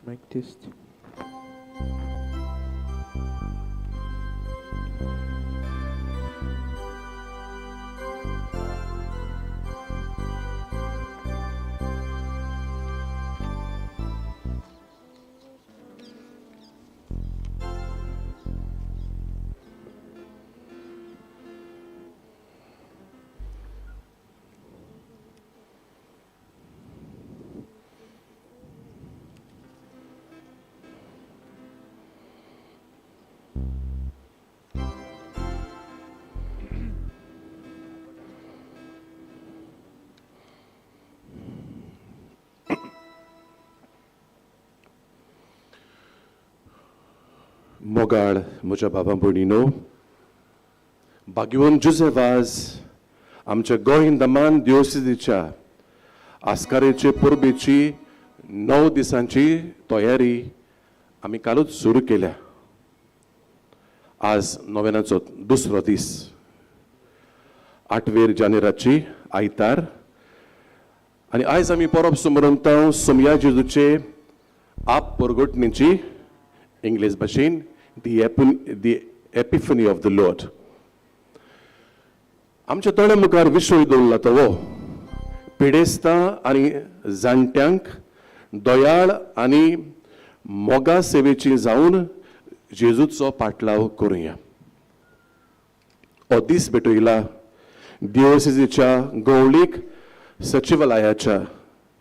Mic test. मोगाळ म्हज्या बाबा भयणीनो, भाग्यवंत जुझे वाज आमच्या गोंय दमान दिवसीच्या आस्कारेचे परबेची 9 दिसांची तयारी आमी कालूच सुरू केल्या. आज नोवेनाचो दुसरो दीस, 8 जानेराची आयतार, आनी आयज आमी परब सुमरंता सोमया जेजूचे आप परगटणेची, इंग्लीश भाशेन the epiphany of the Lord. आमच्या दोळ्या मुखार विशय दवरला तो हो पिडेस्तां आनी जाणट्यांक दयाळ आनी मोगा सेवेची जावन जेजूचो पाटलाव करुया. हो दीस भेटयला दिओसिजीच्या गवळीक सचिवालयाच्या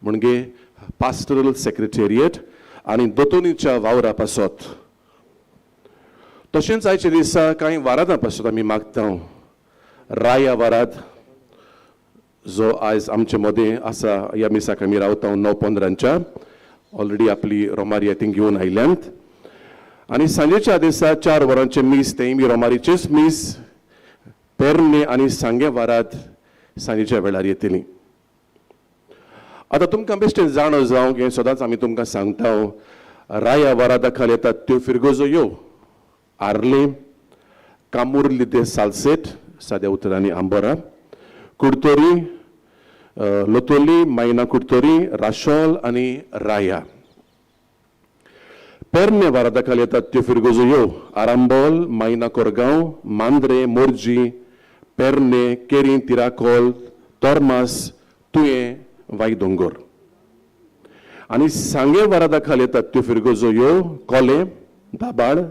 म्हणजे पास्टरल सेक्रेटेरिएट आनी दोतोनीच्या वावरा पासत. तशेंच आयच्या दिसा कांय वारादां पासत आमी मागता राया वाराद जो आयज आमचे मदें आसा. ह्या मिसाक आमी रावता 9:15 ऑलरेडी आपली रोमारी थिंग घेवन आयल्यांत. आनी सांजेच्या दिसा 4 वरांचें मीस, तेंय बी रोमारीचेच मीस पेरणे आनी सांगे वाराद सांजेच्या वेळार येतली. आतां तुमकां बेश्टें जाणो जावंक हें सदांच आमी तुमकां सांगता, राया वारादा खाल येतात त्यो फिरगोजो यो आर्ले, कामुर्ली ते सालसेट साद्या उतरांनी आंबोरा, कुडतोरी, लोतोली, मायना कुडतोरी, राशोल आनी राया. पेरणे वारादा खाल येतात त्यो फिरगोजो यो आरांबोल, मायना कोरगांव, मांद्रे, मोरजी, पेरणे, केरी, तिराकोल, तोरमास, तुयें, वायदोंगोर. आनी सांगे वारादा खाल येतात त्यो फिरगोजो यो कोले, दाबाळ,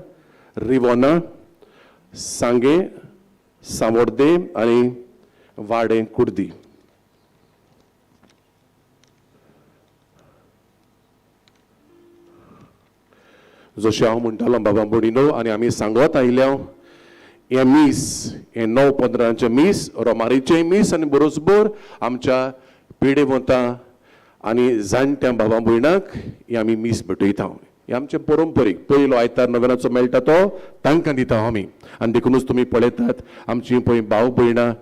रिवोना, सांगे, सावोर्दे आनी वाडे कुर्दी. जशें हांव म्हणटालो बाबा भयणीनो, आनी आमी सांगत आयल्या हें मीस, हें 9:15 मीस, रोमारीचें मीस आनी बरोबर आमच्या पिडेवंतां आनी जाणट्या बाबा भयणाक हें आमी मीस भेटयता. हें आमचें परंपरीक पयलो आयतार नव्यानाचो मेळटा तो तांकां दिता आमी. आनी देखुनूच तुमी पळयतात आमची पळय भाव भयणां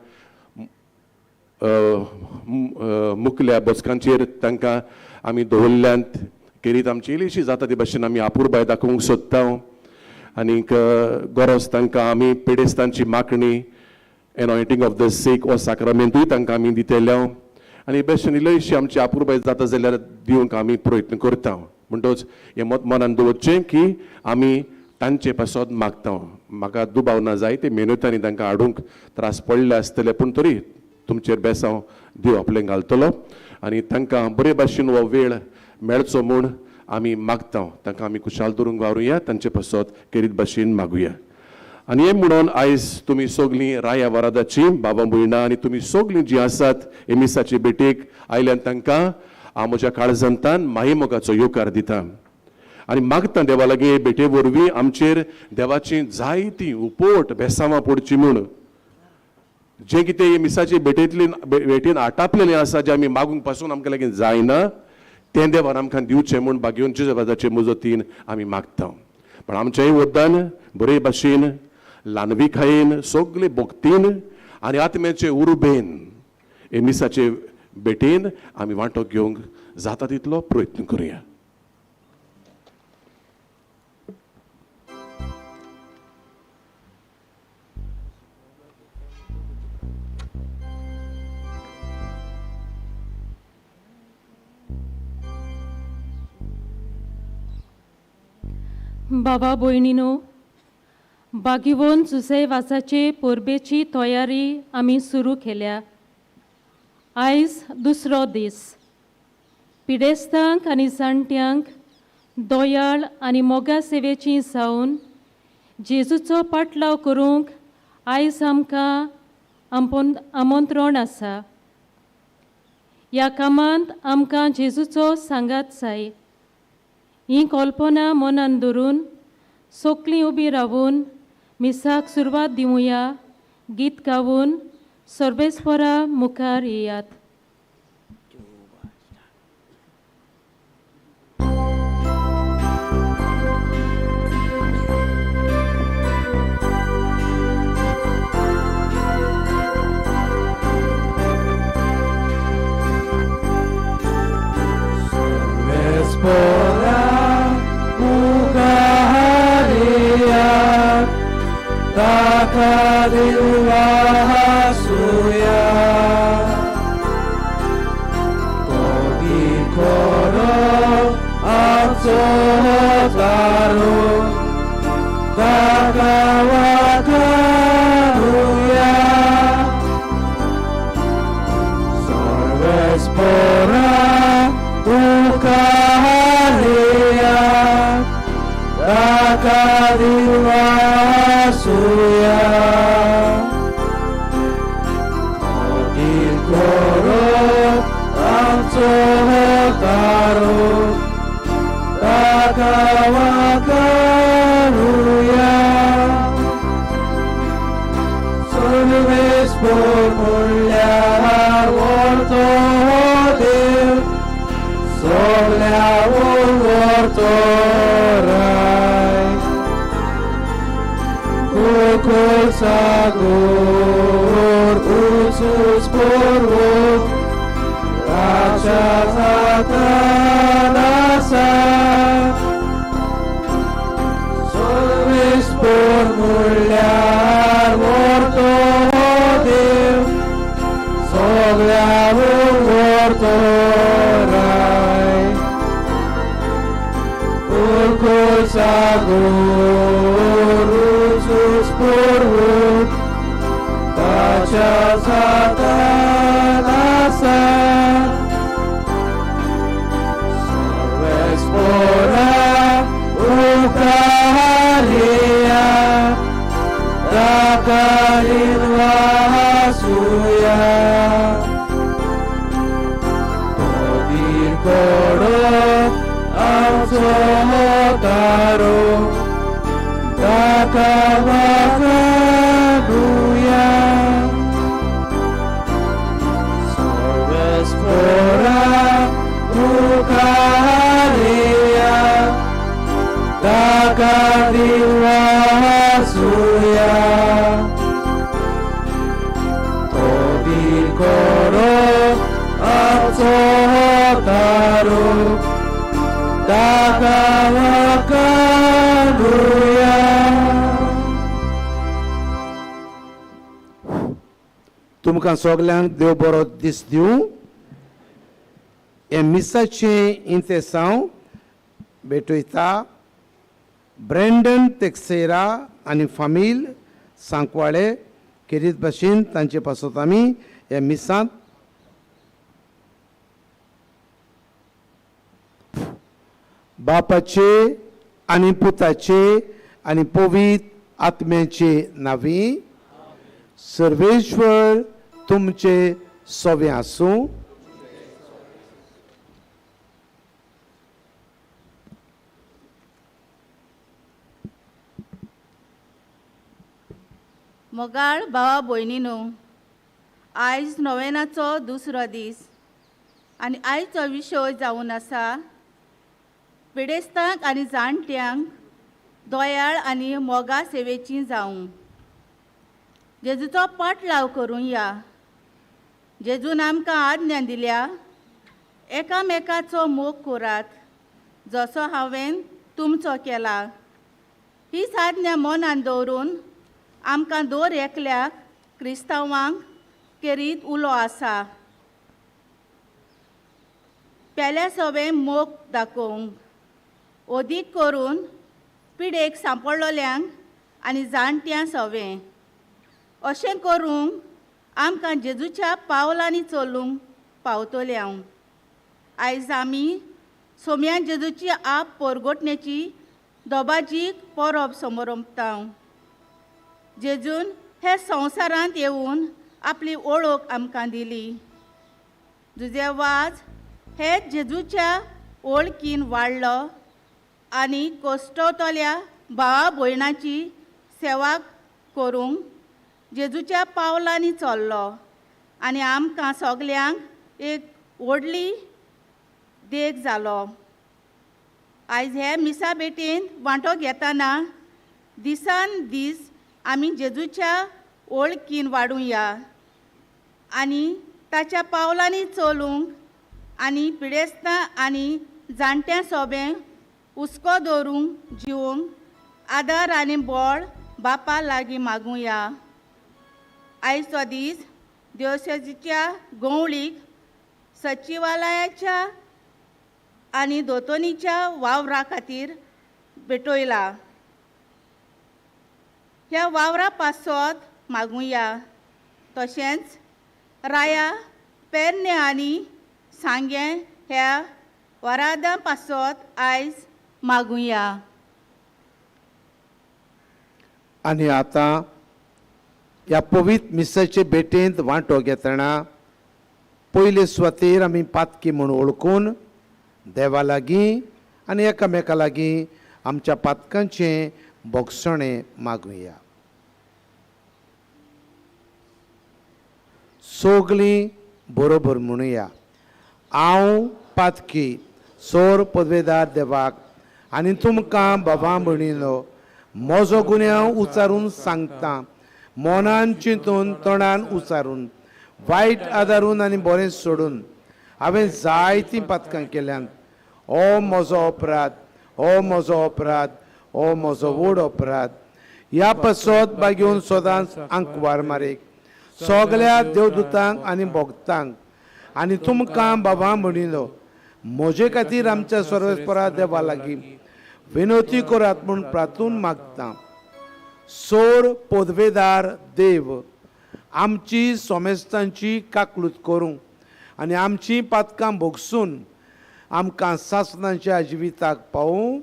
मुकल्या बसकांचेर तांकां आमी दवरल्यांत. केरीत आमची इल्लीशी जाता ती भाशेन आमी आपुरबाय दाखोवंक सोदता. आनीक गरज तांकां आमी पिडेस्तांची मागणी, एनॉयटींग ऑफ the सीक हो साक्रामेंतूय तांकां आमी दितले. आनी भशेन इल्लीशी आमची आपुरबाय जाता जाल्यार दिवंक आमी प्रयत्न करता. म्हणटच हें मत मनान दवरचें की आमी तांचे पासत मागता. म्हाका दुबाव ना जाय ते मेहनतांनी तांकां हाडूंक त्रास पडले आसतले, पूण तरी तुमचेर बेसांव देव आपलें घालतलो आनी तांकां बरे भाशेन हो वेळ मेळचो म्हूण आमी मागता. तांकां आमी खुशाल दवरूंक वावरुया, तांचे पासत केरीत भाशेन मागुया. आनी हें म्हणून आयज तुमी सगलीं राया वारादाची बाबा भयणां आनी तुमी सगलीं जीं आसात हे मिसाचे भेटेक आयल्यान तांकां हांव म्हज्या काळजांतान मायेमोगाचो येवकार दिता आनी मागता देवा लागीं हे भेटे वरवीं आमचेर देवाची जायतीं उपोट बेसांवां पडचीं म्हूण. जें कितें हे मिसाचे भेटेंतली भेटेन आटापलेलें आसा, जें आमी मागूंक पासून आमकां लागीं जायना, तें देवान आमकां दिवचें म्हूण भाग्यवंत जेजवादाचे मुजतीन आमी मागता. पण आमचेंय वरदान बरे भाशेन ल्हानविकायेन सगळे भक्तीन आनी आत्म्याचे उर्बेन हे मिसाचे भेटेन आमी वांटो घेवंक जाता तितलो प्रयत्न करुया. बाबा भयणीनो, बागिवोन जुसे वासाचे परबेची तयारी आमी सुरू केल्या. आयज दुसरो दीस. पिडेस्तांक आनी जाणट्यांक दयाळ आनी मोगा सेवेची जावन जेजूचो पाटलाव करूंक आयज आमकां आमंत्रण आसा. ह्या कामांत आमकां जेजूचो सांगात जाय. ही कल्पना मनान धरून सगळीं उबी रावून मिसाक सुरवात दिवया. गीत गावन सर्वेस्परा मुखार येयात. तुमकां सगल्यांक देव बरो दीस दिवं. हे मिसाचें इंतेसांव भेटयता ब्रँडन तेक्सेरा आनी फामील सांकवाळे खेरीत भाशेन तांचे पासत आमी ह्या मिसांत बापाचे आनी पुताचे आनी पवित्र आत्म्याचे नांवी सर्वेश्वर तुमचे सोवे आसूं. मोगाळ भावा भयणीनो, आयज नोवेनाचो दुसरो दीस आनी आयचो विशय जावन आसा पिडेस्तांक आनी जाणट्यांक दयाळ आनी मोगा सेवेची जावं. जेजूचो पाटलाव करुया. जेजून आमकां आज्ञा दिल्या, एकामेकाचो मोग करात जसो हांवें तुमचो केला. ही आज्ञा मनान दवरून आमकां दर एकल्याक क्रिस्तांवांक केरीत उलो आसा पेल्या सवें मोग दाखोवंक, अदीक करून पिडेक सांपडलोल्यांक आनी जाणट्यां सवें. अशें करूंक आमकां जेजूच्या पावलांनी चलूंक पावतले. हांव आयज आमी सोम्या जेजूची आप पोरगोटण्याची दोबाजीक परब समरंपता. जेजून हे संवसारांत येवन आपली ओळख आमकां दिली. जुजे वाज हे जेजूच्या ओळखीन वाडलो आनी कोश्टवतल्या भावा भयणाची सेवा करूंक जेजूच्या पावलांनी चल्लो आनी आमकां सगल्यांक एक व्हडली देख जालो. आयज हे मिसा भेटेन वांटो घेतना दिसान दीस आमी जेजूच्या ओळखीन वाडुया आनी ताच्या पावलांनी चलूंक आनी पिडेस्तां आनी जाणट्यां सोबें हुस्को दवरूंक जिवंक आदार आनी बळ बापा लागीं मागुया. आयचो दीस देवसेच्या गवळीक सचिवालयाच्या आनी दोतोनीच्या वावरा खातीर भेटयला. ह्या वावरा पासत मागुया. तशेंच राया पेरणे आनी सांगें ह्या वरादां पासत आयज मागुया. आनी आतां ह्या पवित्र मिसाचे भेटेंत वांटो घेतना पयले सुवातेर आमी पातकी म्हूण वळखून देवा लागीं आनी एकामेका लागीं आमच्या पातकांचें भोगसणें मागुया. सगलीं बरोबर म्हणुया, हांव पातकी सोर पदवेदार देवाक आनी तुमकां बाबा भयणीनो म्हजो गुन्यांव उचारून सांगता. मनान चिंतून तोंडान उचारून वायट आदारून आनी बरें सोडून हांवें जायतीं पातकां केल्यांत. हो म्हजो अपराध, हो म्हजो अपराध, हो म्हजो व्हड अपराध. ह्या पासत बागेवन सदांच आंकवार मारीक सगल्या देवदूतांक आनी भक्तांक आनी तुमकां बाबा म्हणिल्लो म्हजे खातीर आमच्या सर्वेस्परा देवा लागीं विनवती करात म्हूण प्रार्थून मागता. सोर पदवेदार देव आमची सोमेस्तांची काकलूत करूं आनी आमची पातकां भोगसून आमकां सासणाच्या जिविताक पावूं.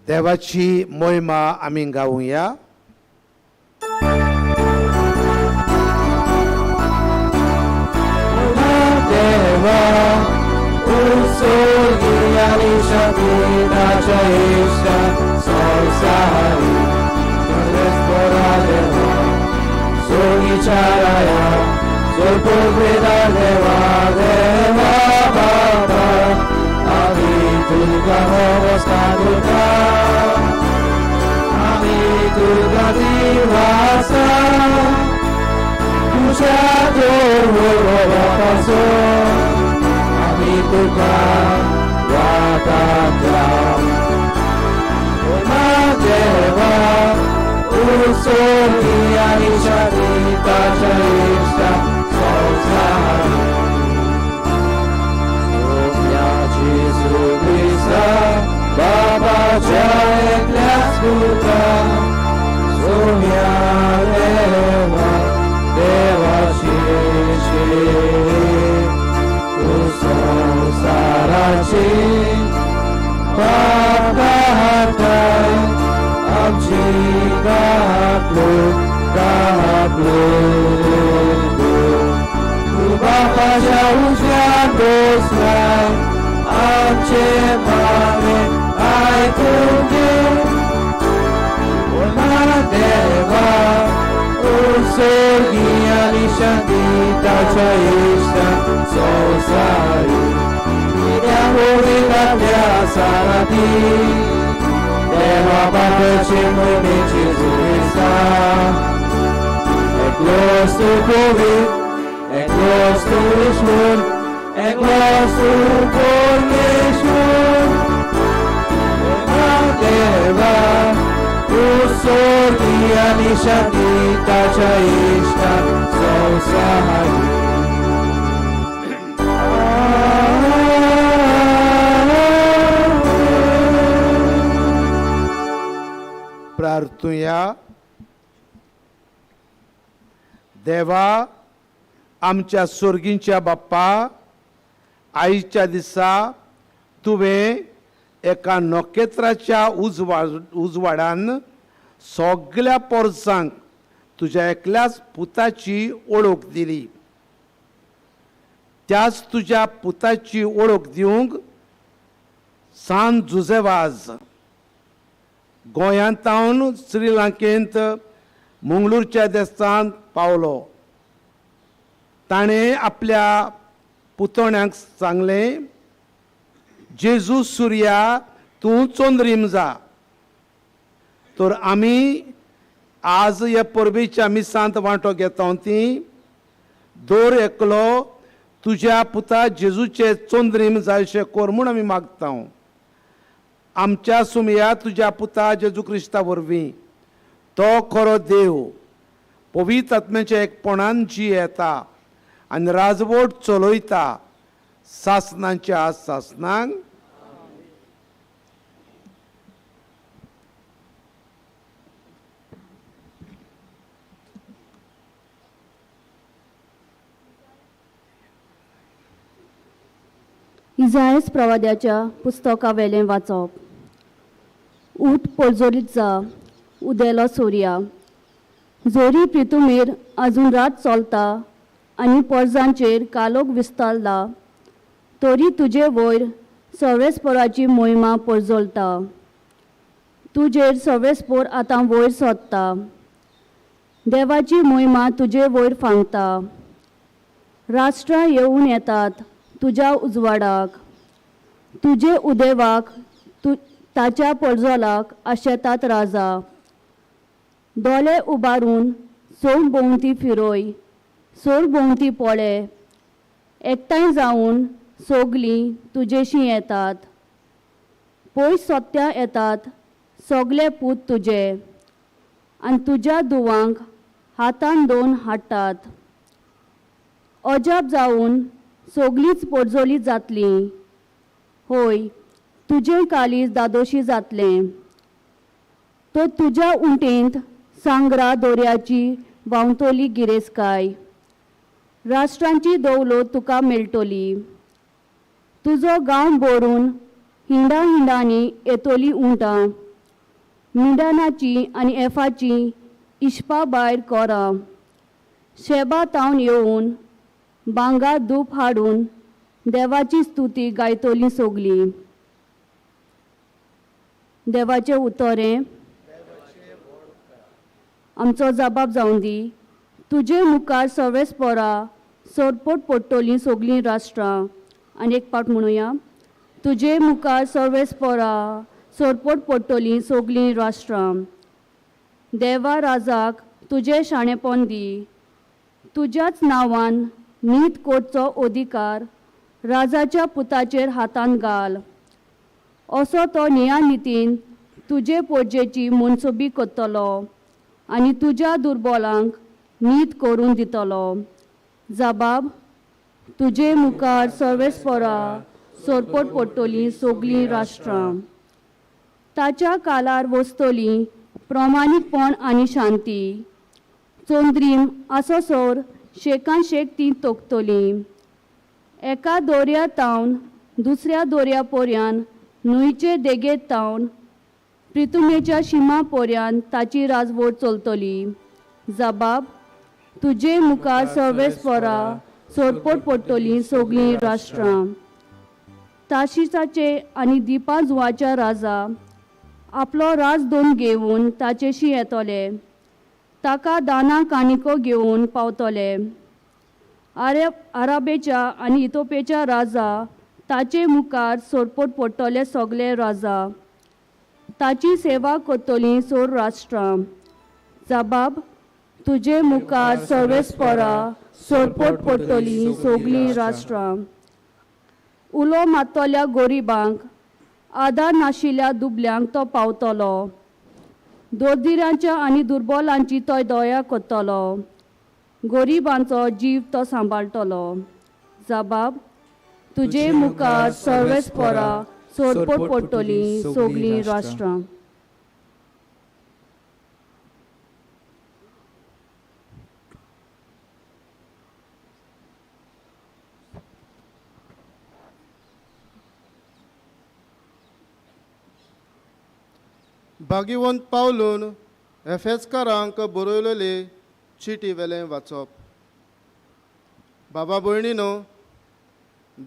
देवाची मोहिमा आमी गावया. देवा आमची कापलो कापलो तूं बापाच्या उजव्यान बसलाय आमचे मागणे आयकून घे ओ देवा उत्सर्गी आनी शांती ताच्या इश्टान संवसारी कित्या होळी साराती देवा बापाचे म्हयनेचे जुवेसा एकलोच तूं पवित्र एकलोच तूं ईश्वर एकलोच तूं परमेश्वर देवा उत्सर्गी आनी शांती ताच्या इश्टान संवसारी. प्रार्थुया. देवा आमच्या सोर्गींच्या बाप्पा, आयच्या दिसा तुवें एका नखेत्राच्या उजवाडान सगल्या पोरसांक तुज्या एकल्याच पुताची ओळख दिली. त्याच तुज्या पुताची ओळख दिवंक सान जुजेवाज गोंयांतावन श्रीलंकेंत मंगळूरच्या देसांत पावलो. ताणें आपल्या पुतोण्याक सांगलें, जेजू सुर्या तूं चंद्रीम जा. तर आमी आज ह्या परबेच्या मिसांत वांटो घेता ती दर एकलो तुज्या पुता जेजूचे चंद्रीम जायशें कर म्हूण आमी मागता. आमच्या सुमया तुज्या पुता जेजू क्रिस्ता वरवीं तो खरो देव पवित्र आत्म्याच्या एकपणान जी येता आनी राजवट चलयता सासनांच्या सासनांक. इजायस प्रवाद्याच्या पुस्तकावेलें वाचप. उठ पोरजोरीत जा, उदेलो सोर्या, जोरी प्रितुमेर आजून रात चलता आनी पोरजांचेर कालोख विस्तारला, तरी तुजे वयर सवेस्पोराची मोहिमा पोरजोलता. तुजेर सवेस्पोर आतां वयर सोदता, देवाची मोहिमा तुजे वयर फांगता. राष्ट्रां येवन येतात तुज्या उजवाडाक, तुजे उदेवाक ताच्या पोरजोलाक आशेतात राजा. दोळे उबारून सोर भोंवती फिरोय, सोर भोंवती पळे, एकठांय जावन सोगलीं तुजेशी येतात. पयस सोत्या येतात सोगले पूत तुजे आनी तुज्या धुवांक हातान दोन हाडटात. अजाप जावन सोगलींच पोरजोली जातलीं, होय तुजें काळीज दादोशी जातलें. तो तुज्या उंटेंत सांगरा दोऱ्याची व्हांवतली गिरेस्तकाय, राष्ट्रांची दौलत तुका मेळटली. तुजो गांव भरून हिंडा हिंडांनी येतली उंटां, मिडानाची आनी एफाची इश्पा भायर कोरां. शेबा तावन येवन बांगा धूप हाडून देवाची स्तुती गायतली सोगली. देवाचें उतरें आमचो जबाब जावन दी. तुजे मुखार सवेस्पोरा सरपोट पडटलीं सोगलीं राष्ट्रां. आनी एक पावट म्हणुया, तुजे मुखार सवेस्पोरा सरपोट पडटलीं सोगलीं राष्ट्रां. देवा राजाक तुजें शाणेपण दी, तुज्याच नांवान नीत कोटचो अधिकार राजाच्या पुताचेर हातान घाल. असो तो नियानितीन तुजे पोरजेची मनसुबी करतलो आनी तुज्या दुर्बोलांक नीत करून दितलो. जबाब तुजे मुखार सर्वेस्पोरा सरपोट पडटलीं सोगलीं राष्ट्रां. ताच्या कालार वसतलीं प्रमाणीकपण आनी शांती. चंद्रीम आसोसोर शेकान शेक ती तोखतली. एका दोऱ्या तावन दुसऱ्या दोऱ्या पोऱ्यान न्हंयचे देगेत तावन प्रितुमेच्या शिमा पोऱ्यान ताची राजवट चलतली. जबाब तुजे मुखार सर्वेस्परा सोरपोट पडटलीं सगळीं राष्ट्रां. ताशिसाचे आनी दिपाजुवाच्या राजा आपलो राजदोन घेवन ताचेशी येतले, ताका दाना काणिको घेवन पावतले. आराबेच्या आनी इतोपेच्या राजा ताचे मुखार सोरपोट पडटले सगळे राजा. ताची सेवा करतलीं सोर राष्ट्रां. जबाब तुजे मुखार सर्वेस्परा सोरपोट पडटलीं सगळीं राष्ट्रां. उलो मारतल्या गोरिबांक, आदार नाशिल्ल्या दुबल्यांक तो पावतलो. दोरदिरांच्या आनी दुर्बलांची तो दया करतलो. गोरिबांचो जीव तो सांबाळटलो. जबाब तुजे मुखार सर्वेस्परा सोरपोट पडटलीं सगळीं राष्ट्रां. भाग्यवंत पावलून एफेजकारांक बरयलेले चिटी वेलें वाचप. बाबा भयणीनो,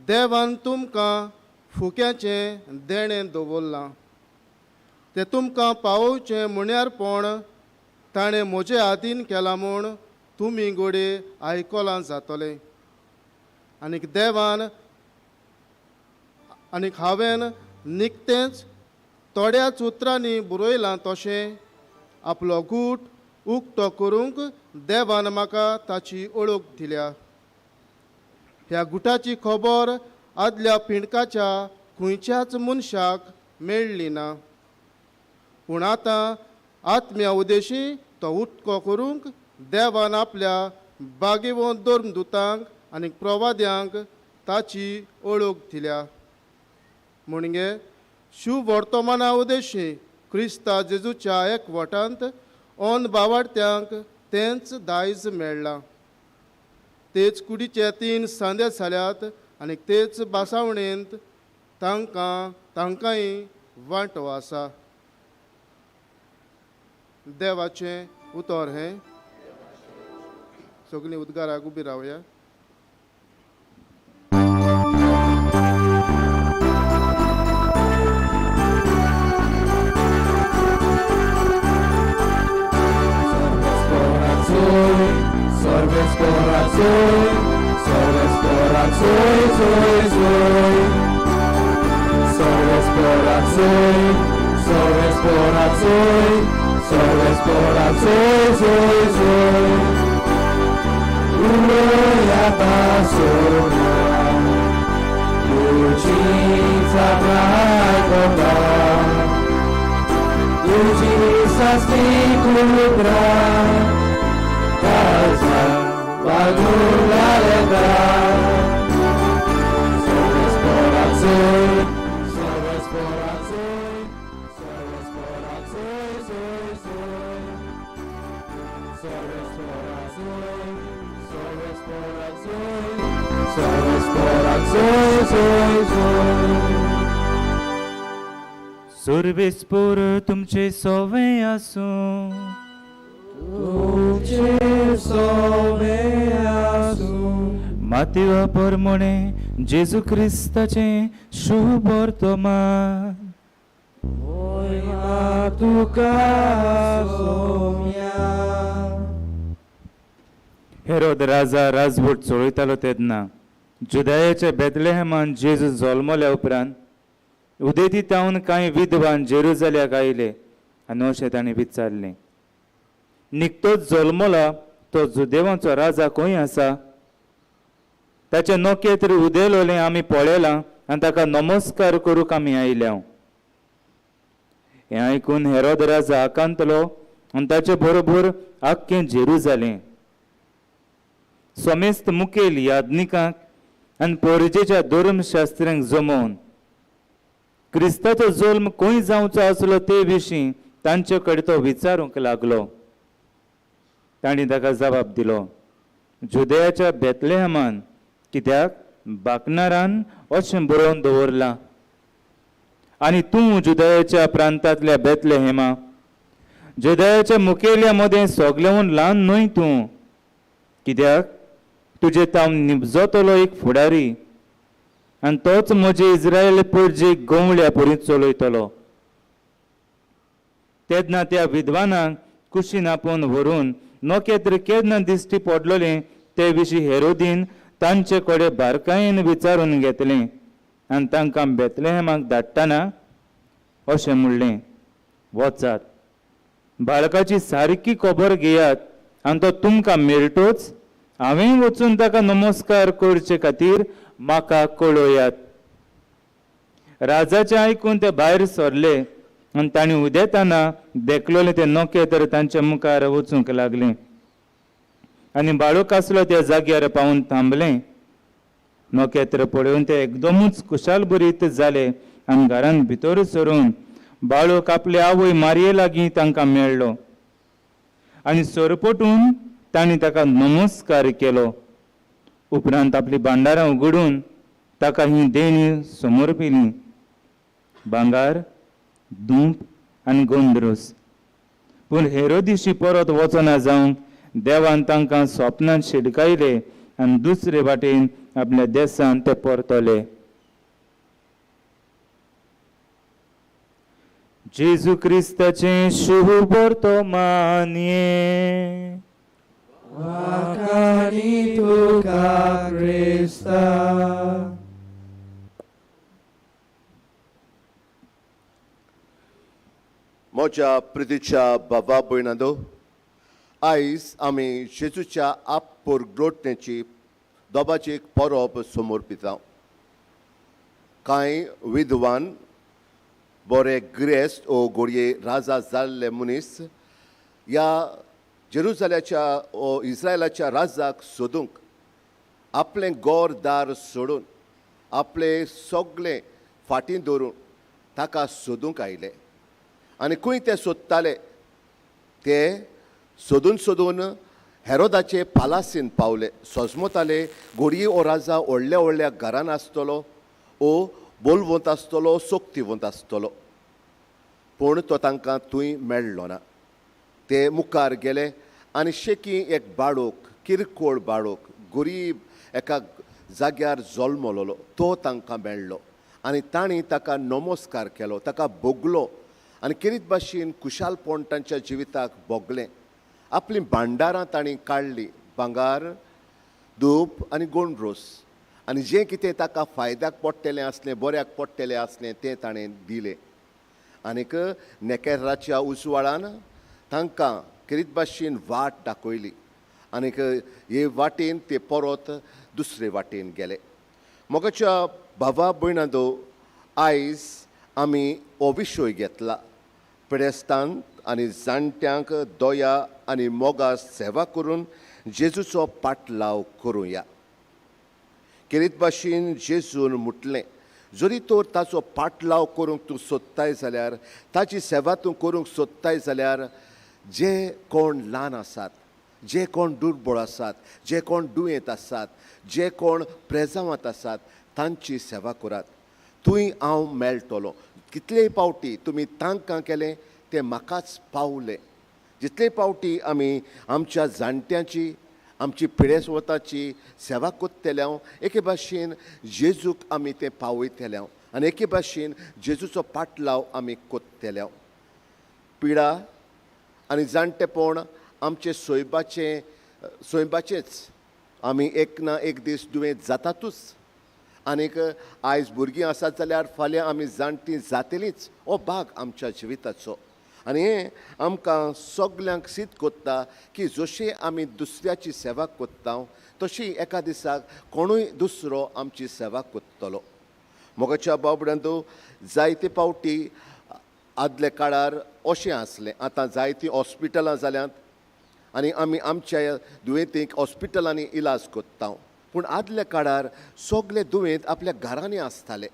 देवान तुमकां फुक्याचें देणें दवरलां, तें तुमकां पावोवचें म्हण्यारपण ताणें म्हजे आदीन केलां म्हूण तुमी घडये आयकलां जातलें. आनीक देवान आनीक हांवें निकतेंच थोड्याच उतरांनी बरयलां तशें आपलो गूट उक्तो करूंक देवान म्हाका ताची ओळख दिल्या. ह्या गुटाची खबर आदल्या पिंडकाच्या खंयच्याच मनशाक मेळ्ळी ना, पूण आतां आत्म्या उदेशी तो उटको करूंक देवान आपल्या भाग्यवंत धर्मदुतांक आनी प्रवाद्यांक ताची ओळख दिल्या. म्हणजे शुभ वर्तमाना उदेशी क्रिस्ता जेजूच्या एकवटांत अन बावाडत्यांक तेंच दायज मेळ्ळां. तेच कुडीचे 3 सांदे जाल्यात आनी तेच भासावणेंत तांकां तांकांय वांटो आसा. देवाचें उतर हें. सगळीं उद्गाराक उबी रावया. सर्वेस्पोर तुमचे सोवे आसूं, तुमचे सोवे आसूं. मातेवा परमणे जेजू क्रिस्ताचें शुभ वर्तमान. मोहिमा तुका सोम्या. हेरोद राजा राजवट चोळयतालो तेन्ना जुदायाच्या बेतलेहमान जेजू जल्मल्या उपरांत उदेती तावन कांय विद्वान जेरुजाल्याक आयले आनी अशें ताणें विचारलें, निकतोच जल्मला तो जुदेवांचो राजा खंय आसा? ताचें नखेत्र उदेलोलें आमी पळयलां आनी ताका नमस्कार करूंक आमी आयल्या. हें आयकून हेरोद राजा आकांतलो आनी ताचे बरोबर आख्खें जेरुजालें. समेस्त मुखेल याज्ञिकांक आनी परजेच्या धर्मशास्त्र्यांक जमोवन क्रिस्ताचो जल्म खंय जावचो आसलो ते विशीं तांचे कडेन तो विचारूंक लागलो. तांणी ताका जबाब दिलो, जुदयाच्या बेतलेहमान, कित्याक बाकनारान अशें बरोवन दवरलां, आनी तूं जुदयाच्या प्रांतांतल्या बेतलेहेमा, जुदयाच्या मुखेल्या मदें सगळ्याहून ल्हान न्हय तूं, कित्याक तुजे तावन निबजतलो एक फुडारी आनी तोच म्हजे इस्रायल परजेक गवळ्या परी चलयतलो. तेन्ना त्या विद्वानाक कुशीन आपोवन व्हरून नखेत्र केन्ना दिश्टी पडलोलें ते विशीं हेरोदीन तांचे कडेन बारकायेन विचारून घेतलें आनी तांकां बेतलेहेमाक धाडटना अशें म्हणलें, वचात बाळकाची सारकी खबर घेयात आनी तो तुमकां मेळटोच हांवें वचून ताका नमस्कार करचे खातीर म्हाका कळयात. राजाचें आयकून ते भायर सरले आनी तांणी उदेताना देखलोलें तें नखेत्र तांच्या मुखार वचूंक लागलें आनी बाळूक आसलो त्या जाग्यार पावून थांबलें. नखेत्र पळोवन ते एकदमूच खुशालभरीत जाले आनी घरांत भितर सरून बाळूक आपले आवय मारये लागीं तांकां मेळ्ळो आनी सरपटून तांणी ताका नमस्कार केलो. उपरांत आपली भांडारां उगडून ताका ही देणी समर्पिली, भांगार, धूप आनी गोंद्रोस. पूण हेरोदिशी परत वचना जावंक देवान तांकां स्वप्नान शिडकायले आनी दुसरे वाटेन आपल्या देशांत ते परतले. जेजू क्रिस्ताचें शुभवर्तमान. वाखाणी तुका क्रिस्ता. म्हज्या प्रितीच्या बाबा भयणांनो, आयज आमी जेजूच्या आपपोरग्लोटण्याची दोबाची एक परब समर्पिता. कांय विद्वान बरे गिरेस्त ओ घोडये राजा जाल्ले मनीस ह्या जेरुजाल्याच्या ओ इस्रायलाच्या राजाक सोदूंक आपलें गोर दार सोडून आपलें सगळें फाटीं दवरून ताका सोदूंक आयले आनी खंय ते सोदताले ते सोदून सोदून हेरोदाचे पालासीन पावले. सोजमताले घोडये ओ राजा व्हडल्या व्हडल्या घरान आसतलो ओ बोलवंत आसतलो, सोक्तिवंत आसतलो, पूण तो तांकां थंय मेळ्ळो ना. ते मुखार गेले आनी शेकी एक बाळोक, किरकोळ बाळोक, गरीब एका जाग्यार जल्मलोलो तो तांकां मेळ्ळो आनी तांणी ताका नमस्कार केलो, ताका भोगलो आनी किरीत भाशेन खुशालपण तांच्या जिविताक भोगलें. आपलीं भांडारां तांणी काडलीं, भांगार, धूप आनी गोंडरोस, आनी जें कितें ताका फायद्याक पडटलें आसलें, बऱ्याक पडटलें आसलें तें ताणें दिलें. आनीक नेकेराच्या उजवाडान तांकां किरीत भाशेन वाट दाखयली आनीक हे वाटेन ते परत दुसरे वाटेन गेले. मोगाच्या भावा भयणांनो, आयज आमी हो विशय घेतला, पिडेस्तांक आनी जाणट्यांक दया आनी मोगा सेवा करून जेजूचो पाटलाव करुया. किरीत भाशेन जेजून म्हटलें, जरी तर ताचो पाटलाव करूंक तूं सोदताय जाल्यार, ताची सेवा तूं करूंक सोदताय जाल्यार, जे कोण ल्हान आसात, जे कोण दुर्बळ आसात, जे कोण दुयेंत आसात, जे कोण प्रेजांवांत आसात तांची सेवा करात. थंय हांव मेळटलो. कितलेय पावटी तुमी तांकां केलें तें म्हाकाच पावलें. जितले पावटी आमी आमच्या जाणट्यांची, आमची पिडेस्वताची सेवा करतले हांव, एके भाशेन जेजूक आमी तें पावयतले हांव आनी एके भाशेन जेजूचो पाटलाव आमी करतले हांव. पिडा आनी जाणटेपण आमचें सोयबाचें सोयबाचेंच. आमी एक ना एक दीस दुयेंत जातातूच आनीक आयज भुरगीं आसात जाल्यार फाल्यां आमी जाणटीं जातलींच. हो भाग आमच्या जिविताचो आनी हें आमकां सगल्यांक सीत कोत्ता की जशें आमी दुसऱ्याची सेवा कोत्ता तशी एका दिसाक कोणूय दुसरो आमची सेवा कोत्तलो. मोगाच्या बाबड्यांतू, जायते पावटी आदल्या काळार अशें आसलें, आतां जायतीं हॉस्पिटलां जाल्यांत आनी आमी आमच्या दुयेंतींक हॉस्पिटलांनी इलाज कोत्ता, पूण आदल्या काळार सगळे दुयेंत आपल्या घरांनी आसताले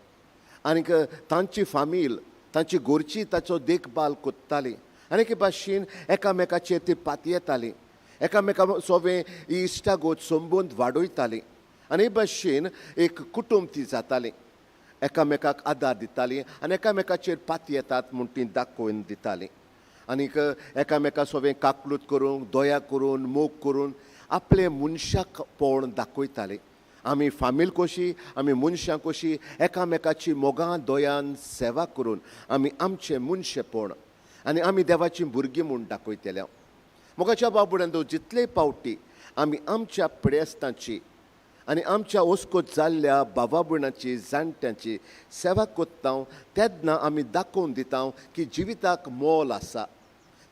आनीक तांची फामील, तांची गोरची ताचो देखभाल कोत्ताली आनी एके भाशेन एकामेकाचेर ती पातयेताली, एकामेका सोवे ही इश्टागत संबंद वाडयताली आनी हे भाशेन एक कुटूंब ती जाताली. एकामेकाक आदार दितालीं आनी एकामेकाचेर पाती येतात म्हूण तीं दाखोवन दितालीं. आनीक एकामेका सोबें काकलूत करूंक, दया करून, मोग करून आपले मनशाक पळोवन दाखयतालीं. आमी फामील कशी, आमी मनशां कशी एकामेकाची मोगान दयान सेवा करून आमी आमचें मनशेपण आनी आमी देवाचीं भुरगीं म्हूण दाखयतले. मोगाच्या बाबुड्यांनो, जितले पावटी आमी आमच्या पिडेस्तांची आनी आमच्या ओस्कोत जाल्ल्या बाबा भयणाची, जाणट्यांची सेवा करता तेन्ना आमी दाखोवन दिता की जिविताक मोल आसा.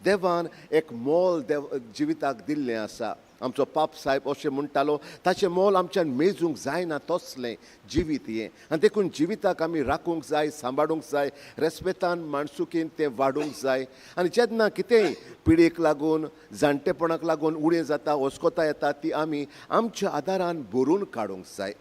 देवान एक मोल देव जिविताक दिल्लें आसा. आमचो पाप साहेब अशें म्हणटालो, ताचें मोल आमच्यान मेजूंक जायना तसलें जिवीत हें. आनी देखून जिविताक आमी राखूंक जाय, सांबाळूंक जाय, रेस्पेतान माणसुकीन तें वाडूंक जाय. आनी जेन्ना कितेंय पिडीक लागून, जाणटेपणाक लागून उणें जाता, ओस्कोता येता, ती आमी आमच्या आदारान भरून काडूंक जाय.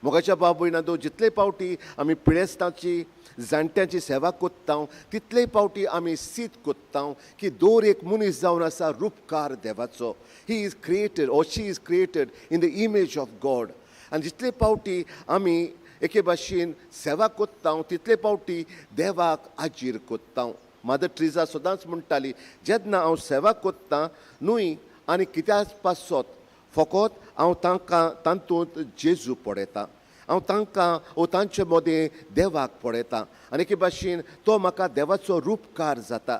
मोगाच्या बाबयना, जितले पावटी आमी पिडेस्तांची, जाणट्यांची सेवा कोत्ता तितले पावटी आमी सीत कोत्ता की दर एक मनीस जावन आसा रुपकार देवाचो. He is created or she is created in the image of God. आनी जितले पावटी आमी एके भाशेन सेवा कोत्ता तितले पावटी देवाक आजीर कोत्ता. मदर ट्रिजा सदांच म्हणटाली, जेन्ना हांव सेवा कोत्ता न्हय आनी कित्याक पासत फकत हांव तांकां तातूंत जेजू पळयता, हांव तांकां ओ तांचे मदें देवाक पळयता आनी एके भाशेन तो म्हाका देवाचो रुपकार जाता.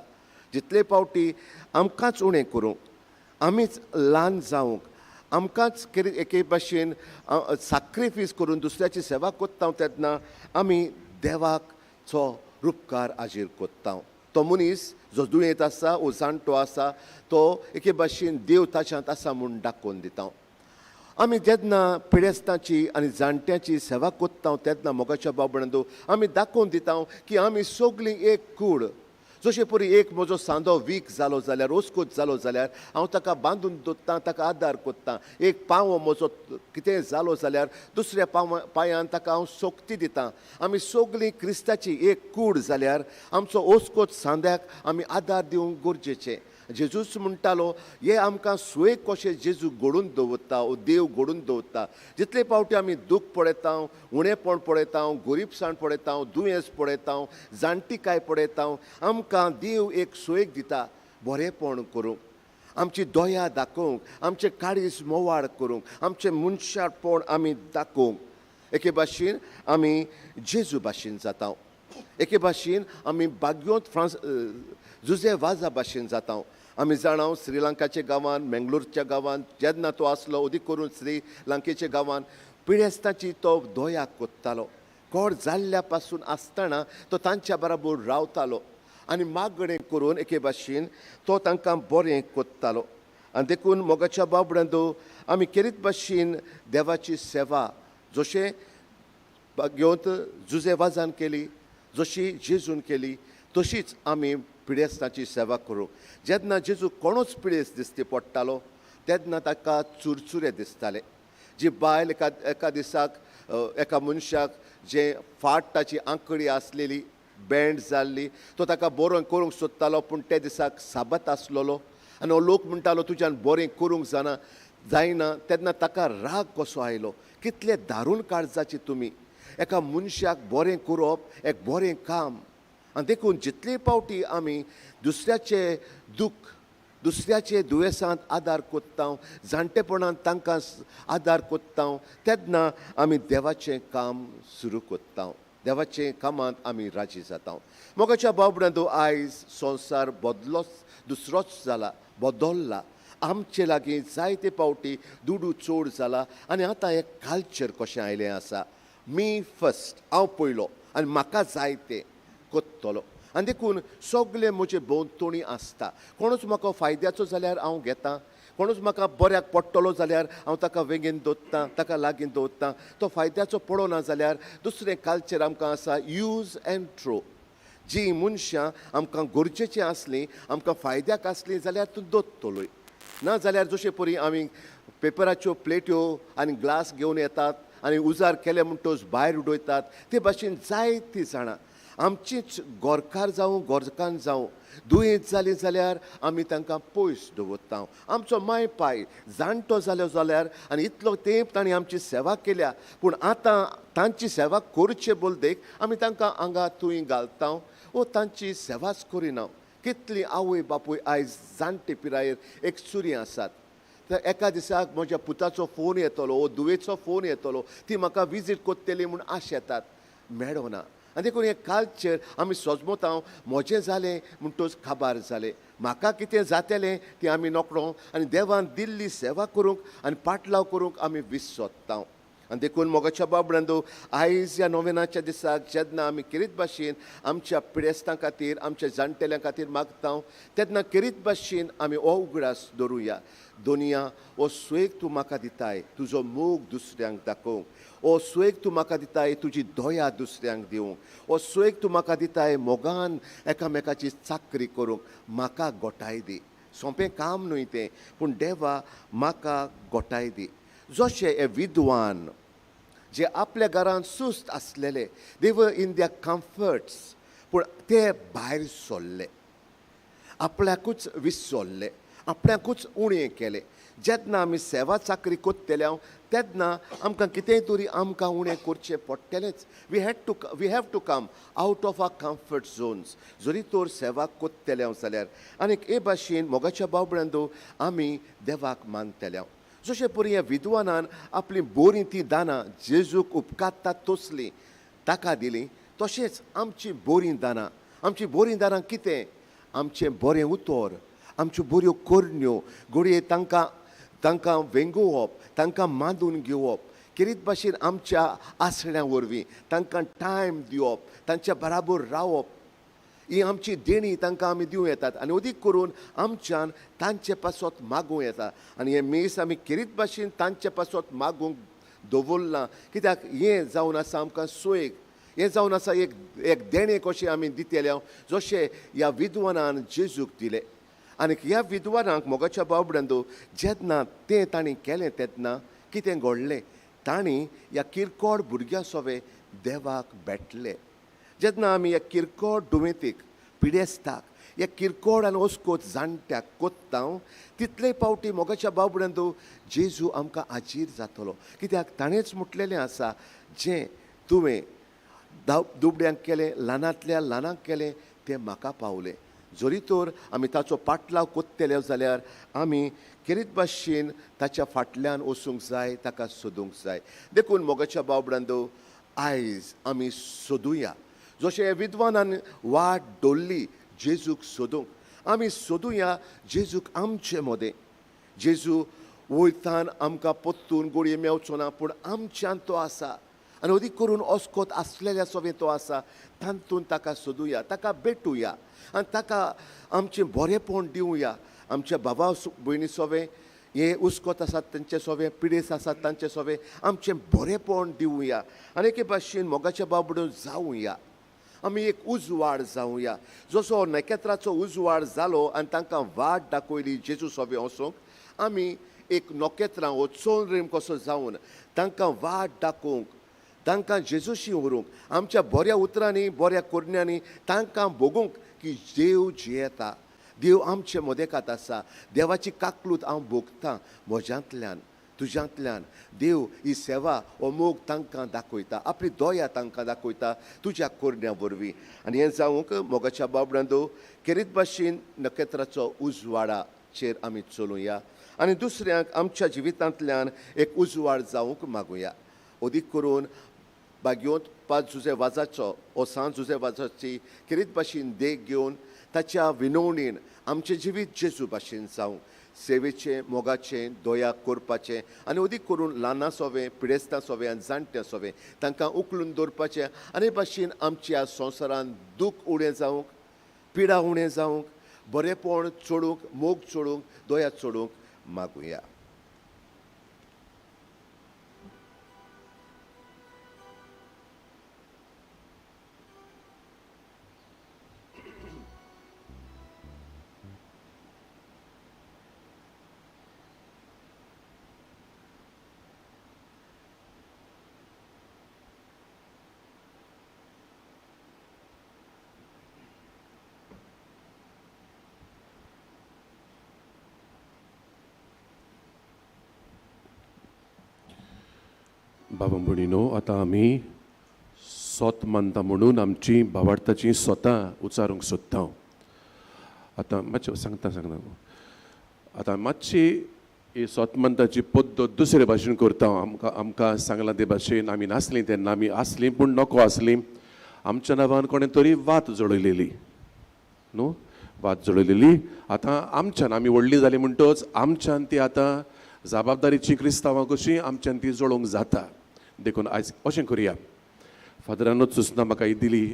जितले पावटी आमकांच उणें करूंक, आमीच ल्हान जावंक, आमकांच एके भाशेन साक्रिफीस करून दुसऱ्याची सेवा कोत्ता तेन्ना आमी देवाचो रुपकार आजीर कोत्ता. तो मनीस जो दुयेंत आसा ओ जाणटो आसा तो एके भाशेन देव ताच्यांत आसा म्हूण दाखोवन दिता. आमी जेन्ना पिडेस्तांची आनी जाणट्यांची सेवा कोत्ता तेन्ना मोगाच्या बाबणांदो आमी दाखोवन दिता की आमी सगळीं एक कूड. जशे परी एक म्हजो सांदो वीक जालो जाल्यार, ओस्कोत जालो जाल्यार हांव ताका बांदून दवरतां, ताका आदार कोत्ता. एक पांव म्हजो कितें जालो जाल्यार दुसऱ्या पांयान ताका हांव सोक्ती दितां. आमी सगळीं क्रिस्ताची एक कूड जाल्यार आमचो ओस्कोत सांद्याक आमी आदार दिवंक गरजेचें. जेजूच म्हणटालो, हे आमकां सुयेक कशें जेजू घडून दवरता ओ देव घडून दवरता. जितले पावटी आमी दूख पळयता, उणेपण पळयता, गरिबसाण पळयता, दुयेंस पळयता, जाणटीकाय पळयता, आमकां देव एक सुयेक दिता बरेंपण करूंक, आमची दया दाखोवंक, आमचें काळीज मोवाळ करूंक, आमचें मनशापण आमी दाखोवंक. एके भाशेन आमी जेजू भाशेन जाता, एके भाशेन आमी बाग्योंत फ्रांस जुजे वाजा भाशेन जाता. आमी जाणां श्रीलंकाच्या गांवांत, मेंगलोरच्या गांवांत जेन्ना तो आसलो, अदीक करून श्रीलंकेच्या गांवांत पिडेस्तांची तो दया कोत्तालो. कोड जाल्ल्या पासून आसतना तो तांच्या बराबर रावतालो आनी मागणें करून एके भाशेन तो तांकां बरें कोत्तालो. आनी देखून मोगाच्या बाबड्यांदो आमी केरीत भाशेन देवाची सेवा जशें बाग्योंत जुजे वाजान केली, जशी जेजून केली, तशीच आमी पिडेस्तांची सेवा करूं. जेन्ना जेजू कोणूच पिडेस्त दिसती पडटालो तेन्ना ताका चुरचुरे दिसताले. जी बायल एका एका दिसाक एका मनशाक जें फाट ताची आंकडी आसलेली, बँड जाल्ली, तो ताका बरो करूंक सोदतालो, पूण त्या दिसाक साबात आसलेलो आनी हो लोक म्हणटालो तुज्यान बरें करूंक जायना जायना. तेन्ना ताका राग कसो आयलो, कितले दारून काळजाची तुमी, एका मनशाक बरें करप एक बरें काम. आनी देखून जितले पावटी आमी दुसऱ्याचें दूख, दुसऱ्याचे दुयेंसांत आदार कोत्ता, जाणटेपणांत तांकां आदार कोत्ता, तेन्ना आमी देवाचें काम सुरू कोत्ता, देवाचे कामांत आमी राजी जाता. मोगाच्या बाबड्यांदो, आयज संवसार बदलोच, दुसरोच जाला, बदल्ला. आमचे लागीं जायते पावटी दुडू चड जाला आनी आतां एक कल्चर कशें आयलें आसा, मी फर्स्ट, हांव पयलो आनी म्हाका जाय तें कोत्तलो. आनी देखून सगळें म्हजे भोंवतणी आसता. कोणूच म्हाका फायद्याचो जाल्यार हांव घेता, कोणूच म्हाका बऱ्याक पडटलो जाल्यार हांव ताका वेंगेन दवरतां, ताका लागीं दवरतां. तो फायद्याचो पडना जाल्यार दुसरें कल्चर आमकां आसा यूज एंड थ्रो. जीं मनशां आमकां गरजेचीं आसलीं, आमकां फायद्याक आसलीं जाल्यार तूं दवरतलोय, ना जाल्यार जशे परी आमी पेपराच्यो प्लेट्यो आनी ग्लास घेवन येतात आनी उजार केले म्हणटकच भायर उडयतात, ते भाशेन जायतीं जाणां आमचीच गोरकार जावं गोरकान जावं दुयेंत जालीं जाल्यार आमी तांकां पयस दवरता. आमचो माय पाय जाणटो जालो जाल्यार आनी इतलो तेंप तांणी आमची सेवा केल्या, पूण आतां तांची सेवा करचे बोलदेक आमी तांकां आंगा थंय घालता वो तांची सेवाच करिना. कितली आवय बापूय आयज जाणटे पिरायेर एक चुरी आसात. तर एका दिसाक म्हज्या पुताचो फोन येतलो वो धुवेचो फोन येतलो, ती म्हाका विजीट करतली म्हूण आश येतात, मेळना. आनी देखून हें कल्चर आमी सोजमता, म्हजें जालें म्हणटच काबार जालें, म्हाका कितें जातलें तें आमी नकळो आनी देवान दिल्ली सेवा करूंक आनी पाटलाव करूंक आमी विसरता. आनी देखून मोगाच्या बाबडांदो आयज ह्या नोवेनाच्या दिसाक जेन्ना आमी खेरीत भाशेन आमच्या पिडेस्तां खातीर आमच्या जाणटेल्यां खातीर मागता तेन्ना खेरीत भाशेन आमी हो उगडास दवरुया. दोनिया हो सुयेग तूं म्हाका दिताय तुजो मोग दुसऱ्यांक दाखोवंक, हो सुयेग तूं म्हाका दिताय तुजी दया दुसऱ्यांक दिवंक, हो सुयेग तूं म्हाका दिताय मोगान एकामेकाची चाकरी करूंक, म्हाका गोठाय दी. सोंपें काम न्हय तें, पूण देवा म्हाका गोठाय दी. जशे हे विद्वान जे आपल्या घरान सुस्त आसलेले, they were in their comforts, पूण ते भायर सरले, आपल्याकूच विसरले, आपल्याकूच उणें केलें. जेन्ना आमी सेवा चाकरी करतले तेन्ना आमकां कितेंय तरी आमकां उणें करचें पडटलेंच. We have to come out of our comfort zones जरी तर सेवा करतले जाल्यार. आनीक हे भाशेन मोगाच्या बाबड्यांदो आमी देवाक मानतले. जशें परी ह्या विद्वानान आपली बोरीं ती दानां जेजूक उपकारतात तसलीं ताका दिलीं, तशेंच आमची बोरीं दानां, आमची बोरीं दानां कितें? आमचें बरें उतर, आमच्यो बऱ्यो करण्यो, घडये तांकां तांकां वेंगोवप, तांकां मांदून घेवप, खेरीत भाशेन आमच्या आसण्या वरवीं तांकां टायम दिवप, तांच्या बराबर रावप, ही आमची देणी तांकां आमी दिवं येतात आनी अदीक करून आमच्यान तांचे पासत मागूं येता. आनी हें मीस आमी खेरीत भाशेन तांचे पासत मागूंक दवरलां, कित्याक हें जावन आसा आमकां सोयेक, हें जावन आसा एक एक देणें कशें आमी दितले जशें ह्या विद्वानान जेजूक दिलें. आनी ह्या विद्वानाक मोगाच्या बाबड्यांदो जेन्ना तें तांणी केलें तेन्ना कितें घडलें, तांणी ह्या किरकोळ भुरग्यां सोवे देवाक भेटले. जेन्ना आमी ह्या किरकोळ दुयेंतीक, पिडेस्ताक, ह्या किरकोळ आनी ओस्कोत जाणट्याक कोत्ता तितले पावटी मोगाच्या बाबड्यांदो जेजू आमकां आजीर जातलो. कित्याक ताणेंच म्हटलेलें आसा, जें तुवें दुबड्यांक केलें, ल्हानांतल्या ल्हानांक केलें, तें म्हाका पावलें. जरी तर आमी ताचो पाटलाव कोत्तले जाल्यार आमी खेरीत भाशेन ताच्या फाटल्यान वचूंक जाय, ताका सोदूंक जाय. देखून मोगाच्या बाबड्यांदो आयज आमी सोदुया, जशें विद्वानान वाट दवरली जेजूक सोदूंक, आमी सोदुया जेजूक आमचे मदें. जेजू वयतान आमकां परतून गोडये मेवचो ना, पूण आमच्यान तो आसा आनी अदीक करून अस्कोत आसलेल्या सोवें तो आसा, तातूंत ताका सोदुया, ताका भेटुया आनी ताका आमचें बरेंपण दिवया. आमच्या भावा भयणी सोवें हे उस्कोत आसात तांचे सोवें, पिडेस आसात तांचे सोवें आमचें बरेंपण दिवया आनी एके भाशेन मोगाच्या बाबडो जावया, आमी एक उजवाड जावया. जसो नखेत्राचो उजवाड जालो आनी तांकां वाट दाखयली जेजू सोवें वचूंक, आमी एक नखेत्रां वो चोंद्रीम कसो जावन तांकां वाट दाखोवंक, तांकां जेजूशी व्हरूंक, आमच्या बऱ्या उतरांनी बऱ्या करण्यांनी तांकां भोगूंक की देव जियेता, देव आमचे मदेकात आसा, देवाची काकलूत हांव भोगतां म्हज्यांतल्यान तुज्यांतल्यान. देव ही सेवा हो मोग तांकां दाखयता, आपली दया तांकां दाखयता तुज्या करण्या वरवीं. आनी हें जावंक मोगाच्या बाबड्यांदो खेरीत भाशेन नखेत्राचो उजवाडाचेर आमी चलुया आनी दुसऱ्यांक आमच्या जिवितांतल्यान एक उजवाड जावंक मागुया. अदीक करून बागयोंत पांच जुजे वाजाचो ओ सांत जुजे वाजाची खेरीत भाशेन देख घेवन ताच्या विनवणीन आमचें जिवीत जेजू भाशेन जावं, सेवेचें, मोगाचें, दया करपाचें आनी अदीक करून ल्हानां सोवें, पिडेस्तां सोवें आनी जाणट्यां सोवें तांकां उखलून दवरपाचें आनी हे भाशेन आमच्या संवसारांत दूख उणें जावंक, पिडा उणें जावंक, बरेंपण चडूंक, मोग चडूंक, दया चडूंक मागुया. बाबा भयणीनो, आतां आमी सोत मानता म्हणून आमची भावार्थाची सोतां उचारूंक सोदता. आतां मातशें सांगता सांगता आतां मातशी ही सोत मानताची पद्दत दुसरे भाशेन करता. आमकां आमकां सांगलां ते भाशेन आमी नासलीं तेन्ना, आमी आसलीं पूण नको आसलीं. आमच्या नांवान कोणें तरी वात जळयलेली न्हू, वात जळयलेली. आतां आमच्यान आमी व्हडलीं जालीं म्हणटच आमच्यान ती आतां जबाबदारीची क्रिस्तांवां कशी आमच्यान ती जळोवंक जाता. देखून आयज अशें करुया, फादरानूच सुचना म्हाका ही दिली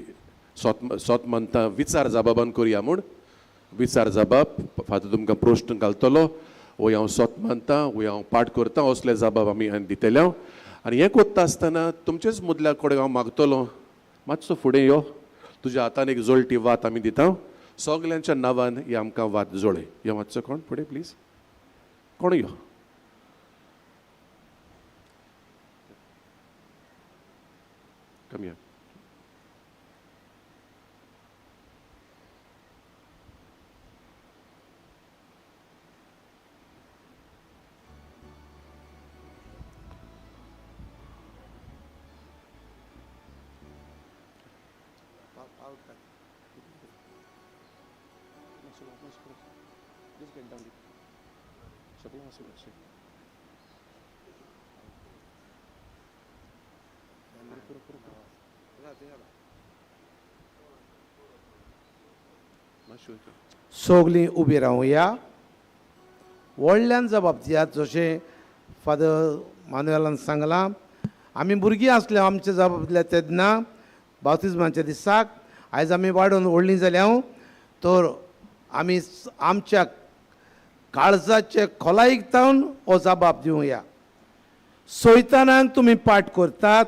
सोत सोत मानता विचार जबाबान करुया म्हूण. विचार जबाब फादर तुमकां प्रश्न घालतलो, वय हांव सोत मानता, वय हांव पाठ करता, असले जबाब आमी दितले. हांव आनी हें करता आसतना तुमचेच मुदल्या कडेन हांव मागतलो, मातसो फुडें यो, तुज्या हातान एक जळटी वात आमी दिता, सगल्यांच्या नांवान ही आमकां वात जळय. यो मातसो कोण फुडें प्लीज, कोण यो. Come here. Just get down. सगलीं उबी रावया, व्हडल्यान जबाब दियात. जशें फादर मानुएलान सांगलां, आमी भुरगीं आसले आमचे जबाब दिल्या तेन्ना बाप्तिज्माच्या दिसाक. आयज आमी वाडोवन व्हडलीं जाल्या तर आमी आमच्या काळजाचे खोलायेक जावन हो जबाब दिवया. सोयतानाक तुमी पाठ करतात,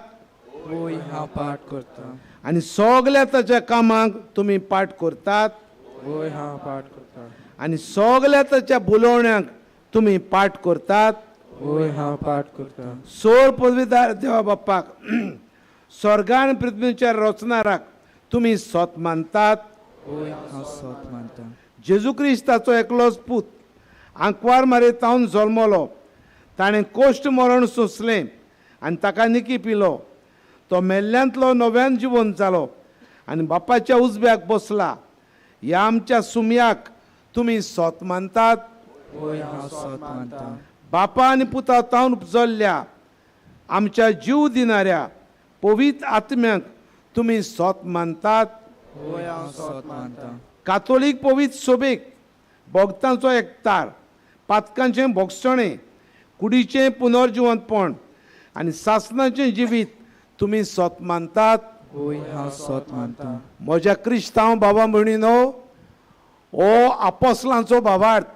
वय हांव पाठ करता. आनी सगल्या ताच्या कामाक तुमी पाठ करतात, वय हांव पाठ करता. आनी सगल्या ताच्या बोलोवण्याक तुमी पाठ करतात, वय हांव पाठ करता. सोर पदवीदार देवा बाप्पाक, स्वर्गान पृथ्वीच्या रचणाराक तुमी सोत मानतात, वय हांव सोत मानता. जेजू क्रिस्ताचो एकलोच पूत आंकवार मारयेतावन जल्मलो, ताणें कोश्ट मरण सोंसलें आनी ताका निकी पिलो. तो मेल्ल्यांतलो नव्यान जिवन जालो आनी बापाच्या उजव्याक बसला. ह्या आमच्या सुमयाक तुमी सोत मानतात, वय हांव सोत मानता. बापा आनी पुता तावन उपजल्ल्या आमच्या जीव दिणाऱ्या पवित्र आत्म्याक तुमी सोत मानतात, वय हांव सोत मानता. कातोलीक पवित्र सोबेक, भोगतांचो एकतार, पातकांचें भोगसणें, कुडीचें पुनर्जिवंतपण आनी सासणाचें जिवीत तुमी सोत मानतात, वय हांव सोत मानता. म्हज्या क्रिस्तांव बाबा भयणीनो, हो आपोसलांचो भावार्थ,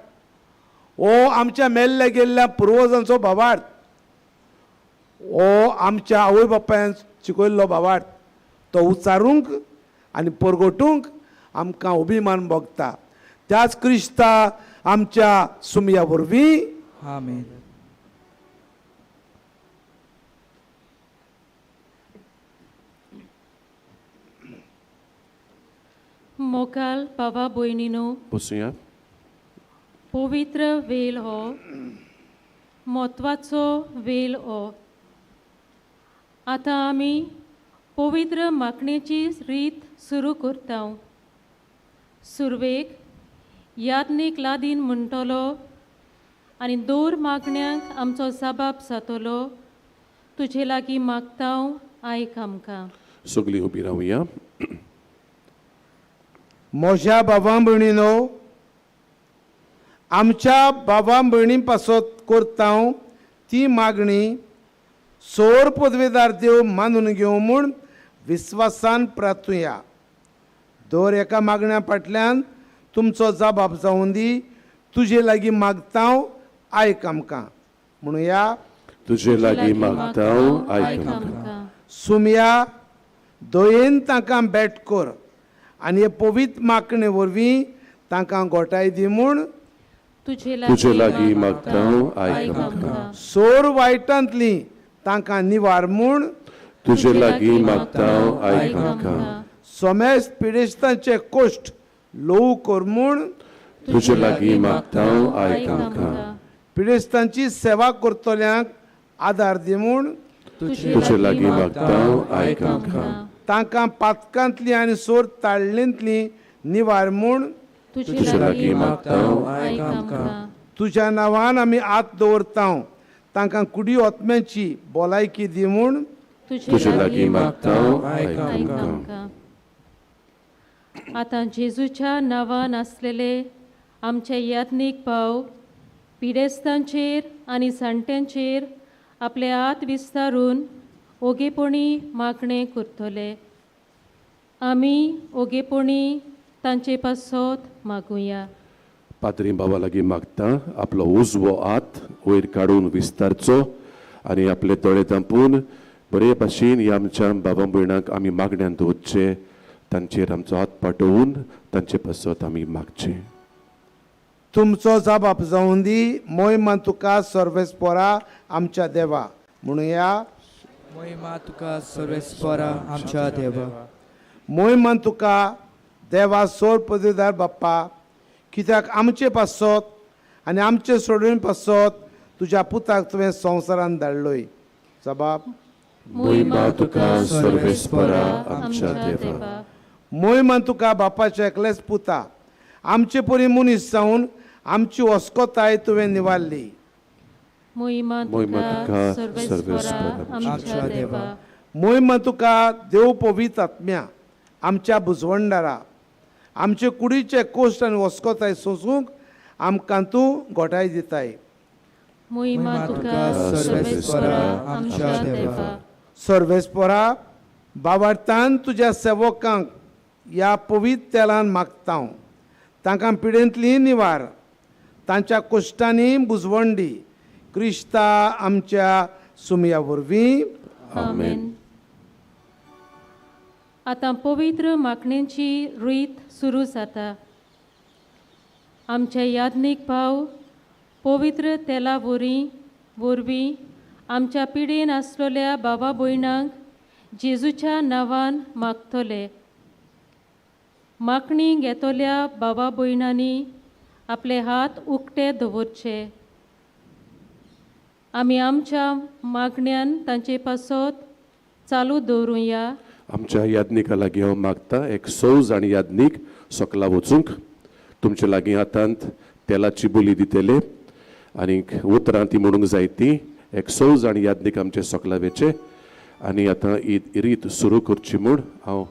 हो आमच्या मेल्ल्या गेल्ल्या पुर्वजांचो भावार्थ, हो आमच्या आवय बापायन शिकयल्लो भावार्थ. तो उचारूंक आनी परगटूंक आमकां अभिमान भोगता. त्याच क्रिस्ता आमच्या सुमया वरवीं. आमेन. मोगाल बाबा भयणीनो, बसुया. पवित्र वेल हो म्हत्वाचो वेल हो. आतां आमी पवित्र मागणेची रीत सुरू करता. सुरवेक याज्ञीक लादीन म्हणटलो आनी दर मागण्यांक आमचो जबाब जातलो. तुजे लागीं मागता, आयक आमकां. सगळीं उबी रावया. म्हज्या बाबा भयणीनो, आमच्या बाबा भयणी पासत करता ती मागणी सोर पदवेदार देव मानून घेवं म्हूण विस्वासान प्रार्थुया. दर एका मागण्या फाटल्यान तुमचो जबाब जावूं दी. तुजे लागीं मागता, आयक आमकां. म्हणुया, तुजे लागीं मागता, आयक आमकां. सुमया दयेन तांकां भेट कर आनी हे पवित्र मागणे वरवीं तांकां गोठाय दी म्हूण तुजे लागीं मागता, आयक आमकां. सोर वायटांतली तांकां निवार म्हूण तुजे लागीं मागता, आयक आमकां. सोमेस्त पिडेस्तांचे कोश्ट ल्हवू कर म्हूण तुजे लागीं मागता, आयक आमकां. पिडेस्तांची सेवा करतल्यांक आदार दी म्हूण तुजे लागीं मागता, आयक आमकां. तांकां पातकांतली आनी सोर ताळ्ळेंतली निवार म्हूण तुजे लागीं मागता, आयक आमकां. तुज्या नांवान आमी हात दवरता, तांकां कुडी आत्म्याची भलायकी दी म्हूण तुजे लागीं मागता, आयक आमकां. आतां जेजूच्या नांवान आसलेले आमचे याज्ञीक भाव पिडेस्तांचेर आनी जाणट्यांचेर आपले हात विस्तारून ओगेपणी मागणें करतले. आमी ओगेपणी तांचे पासत मागुया. पाद्री बाबा लागीं मागता आपलो उजवो हात वयर काडून विस्तारचो आनी आपले दोळे धांपून बरे भाशेन ह्या आमच्या बाबा भयणांक आमी मागण्यान दवरचे, तांचेर आमचो हात पाठोवन तांचे पासत आमी मागचे. तुमचो जबाब जावन दी मोहिमा तुका सर्वेस्पोरा आमच्या देवा म्हणुया. मोहिमा तुका सर्वेस्पोरा आमच्या देवा. मोहिमान तुका देवा सोर पदवीदार बाप्पा, कित्याक आमचे पासत आनी आमचे सोडून पासत तुज्या पुताक तुवें संवसारान धाडलोय. जबाब मोहिमा तुका सर्वेस्पोरा आमच्या देवा. मोहिमान तुका बापाच्या एकलेच पुता आमचे परी मनीस जावन आमची अस्कोताय तुवें निवारली. मोहिमा तुका सर्वेस्पोरा आमच्या देवा. मोहिमा तुका देव पवित्र आत्म्या आमच्या बुजवंडारा आमचे कुडीचे कोश्ट आनी वस्कोताय सोंसूंक आमकां तूं गोठाय दिताय. मोहिमा तुका सर्वेस्पोरा आमच्या देवा. सर्वेस्पोरा बाबार्थान तुज्या सेवकांक ह्या पवित्र तेलान मागता, तांकां पिडेंतली निवार, तांच्या कोश्टांनी बुजवंडी क्रिस्ता आमच्या सुमया वरवीं. आमेन. आतां पवित्र मागण्यांची रीत सुरू जाता. आमचे याज्ञीक भाव पवित्र तेला वरवीं आमच्या पिडेन आसलेल्या बाबा भयणांक जेजूच्या नांवान मागतले. मागणी घेतल्या बाबा भयणांनी आपले हात उक्ते दवरचे. आमी आमच्या मागण्यान तांचे पासत चालू दवरुया. आमच्या याज्ञिका लागीं हांव मागता एक सौज आनी याज्ञीक सकला वचूंक तुमचे लागीं हातांत तेलाची बोली दितले आनी उतरां ती म्हणूंक जाय ती एक सौज आनी याज्ञीक आमचे सकला वेचे आनी आतां ही रीत सुरू करची म्हूण हांव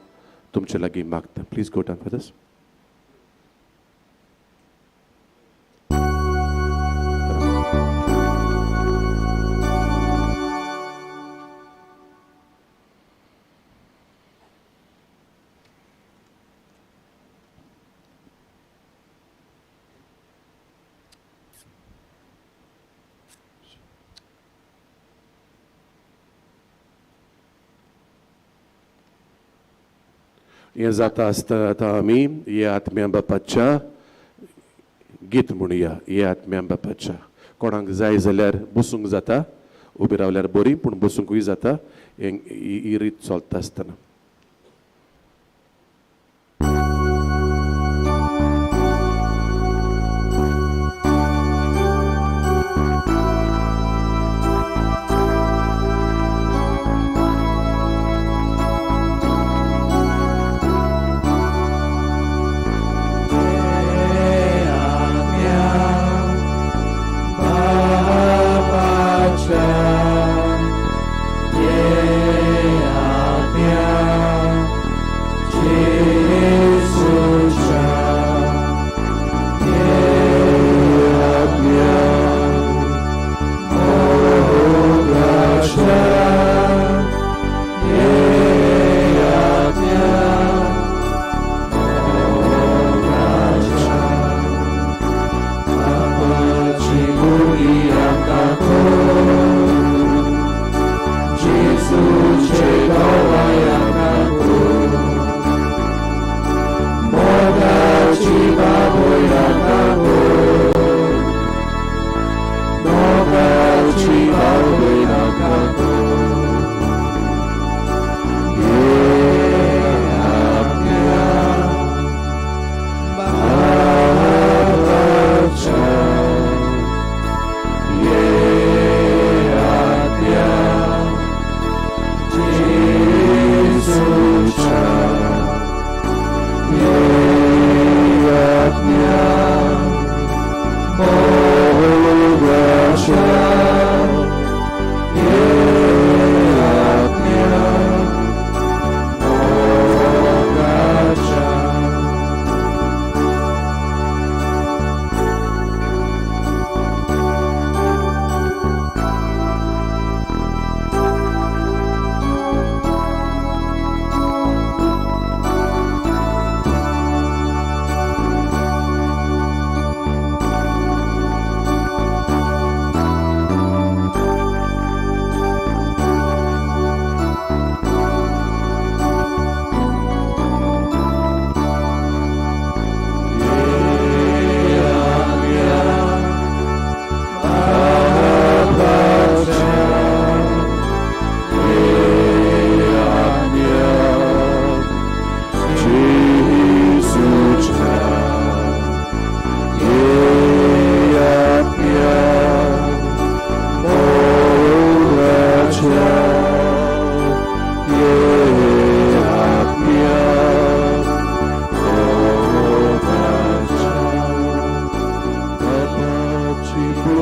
तुमचे लागीं मागता. Please go down fathers. हें जाता आसतना आतां आमी हे आत्म्या बापाच्या गीत म्हणुया. हे आत्म्या बापाच्या कोणाक जाय जाल्यार बसूंक जाता, उबी रावल्यार बरी, पूण बसूंकूय जाता ही रीत चलता आसतना. Yeah.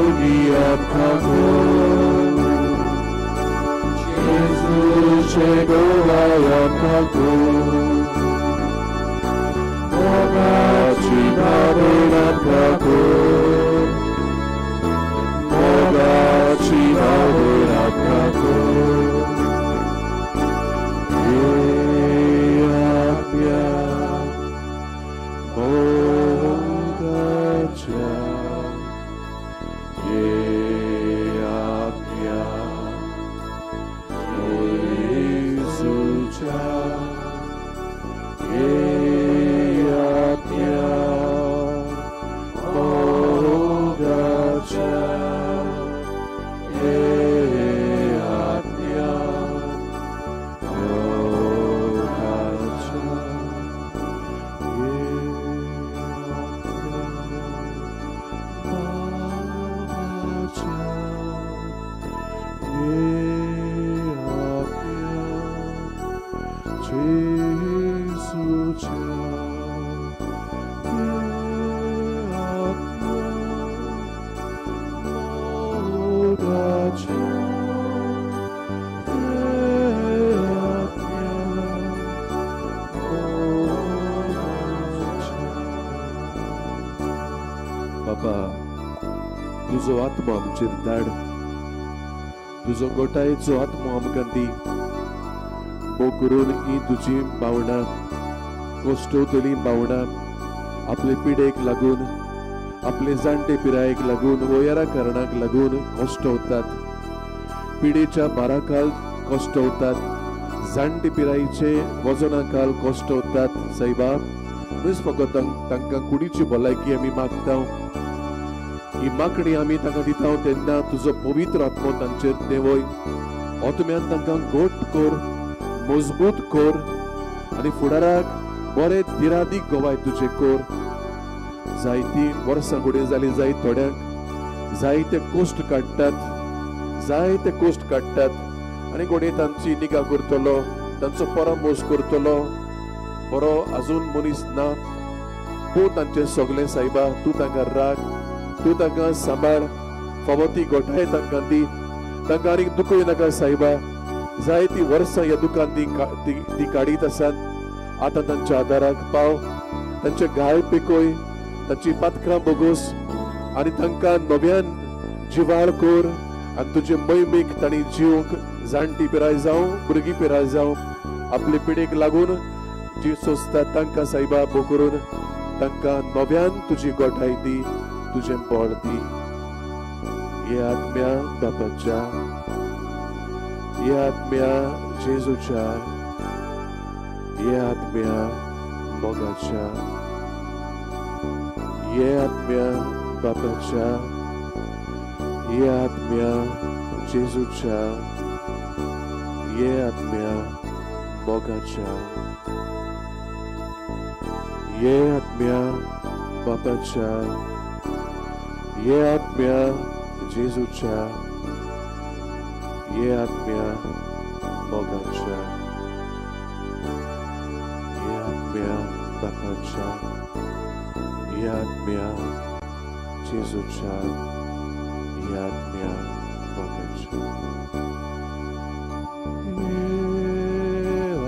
मोगी आमकां कर, जेजूचे गोवाय आमकां कर, मोगाची भावण आमकां कर, मोगाची भावण आमकां कर. ये आत्म्या मोगाच्या, ये आत्म्या जेजूच्या, ये आत्म्या मोगाच्या, ये आत्म्या मोगाच्या, ये आत्म्या बाबाच्या, ये आत्म्या जेजूच्या, ये आत्म्या मोगाच्या, ये आत्म्या मोगाच्या. बाबा, तुजो आत्मो आमचेर धाड, तुजो गोटायेचो आत्मो आमकां दी. भोग करून ही तुजी भावणां, कोश्टवतलीं भावणां आपले पिडेक लागून, आपले जाणटे पिरायेक लागून, वयरा कारणाक लागून कश्टवतात, पिडेच्या भाराकाल कश्टवतात, जाणटे पिरायेचे वजनाकाल कश्टवतात. सायबा, न्हूच फकत तांकां कुडीची भलायकी आमी मागता, ही मागणी आमी तांकां दिता तेन्ना तुजो पवित्र आत्मो तांचेर देंवय, आत्म्यान तांकां घट कर, मजबूत कर आनी फुडाराक बरे दिरादीक गोवाय तुजे कर. जायतीं वर्सां घडये जालीं जायत थोड्यांक, जायते कोश्ट काडटात, जायते कोश्ट काडटात आनी घडये तांची निगा करतलो, तांचो परामर्श करतलो बरो आजून मनीस ना. तूं तांचें सगलें सायबा, तूं तांकां राख, तूं तांकां सांबाळ, फावो ती गोठाय तांकां दी, तांकां आनीक दुखय नाका सायबा. जायतीं वर्सां ह्या दुखान ती काडीत आसात, आतां तांच्या आदाराक पाव, तांचे घाय पिकोय, तांची पातकां बोगोस आनी तांकां नव्यान जिवाळ कर आनी तुजे मैमीक तांणी जिवंक, जाणटी पिराय जावं, भुरगीं पिराय जावं, आपले पिडेक लागून जी सोंसतात तांकां सायबा भोग करून तांकां नव्यान तुजी गोठाय दी, तुजें बळ दी. हे आत्म्या बापाच्या, हे आत्म्या जेजूच्या, हे आत्म्या मोगाच्या, हे आत्म्या बापाच्या, हे आत्म्या जेजूच्या, हे आत्म्या मोगाच्या, हे आत्म्या बापाच्या, हे आत्म्या जेजूच्या, हे आत्म्या मोगाच्या, हे आत्म्या बापाच्या, हे आत्म्या जेजूच्या, हे आत्म्या मोगाच्या. हे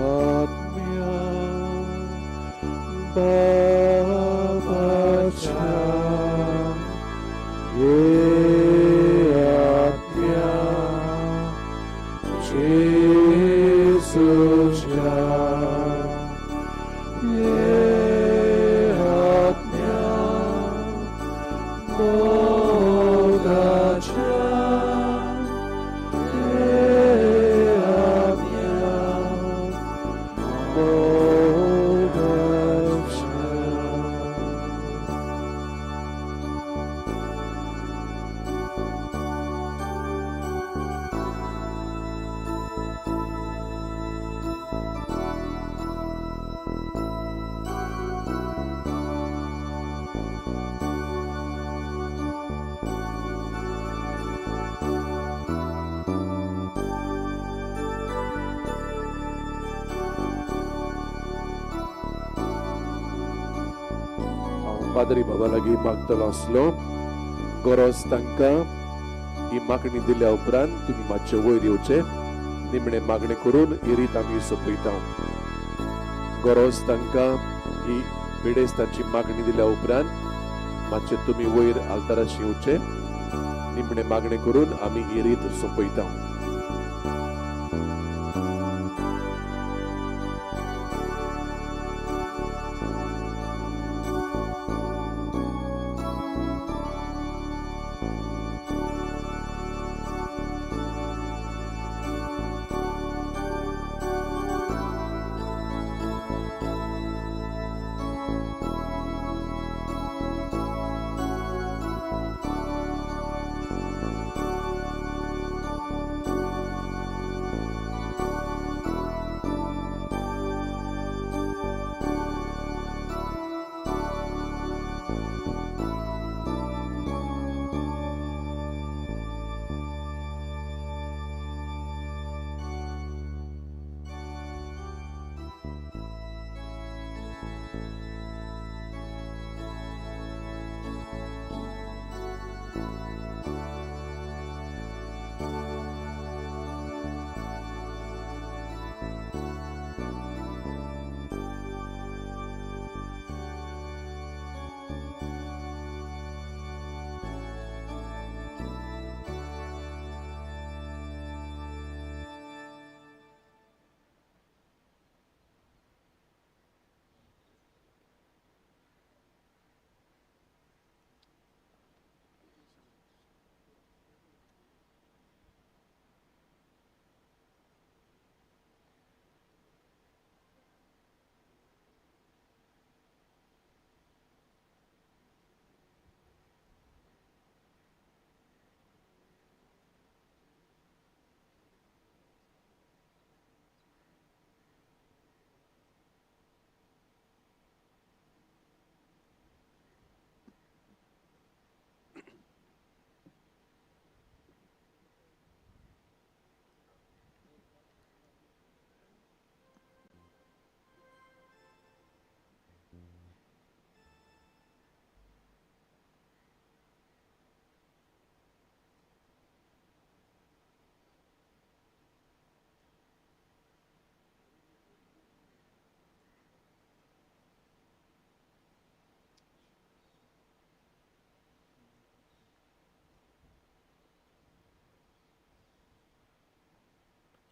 आत्म्या बाबाच्या, हे आत्म्या जेजूच्या, हे आत्म्या मोगाच्या, हे आत्म्या मोगाच्या. पाद्री बाबा लागीं मागतलो आसलो गरज तांकां ही मागणी दिल्या उपरांत तुमी मातशे वयर येवचे, निमणे मागणी करून ही रीत आमी सोंपयता. गरज तांकां ही पिडेस्तांची मागणी दिल्या उपरांत मातशे तुमी वयर आल्ताराशी येवचे, निमणे मागणी करून आमी ही रीत सोंपयता.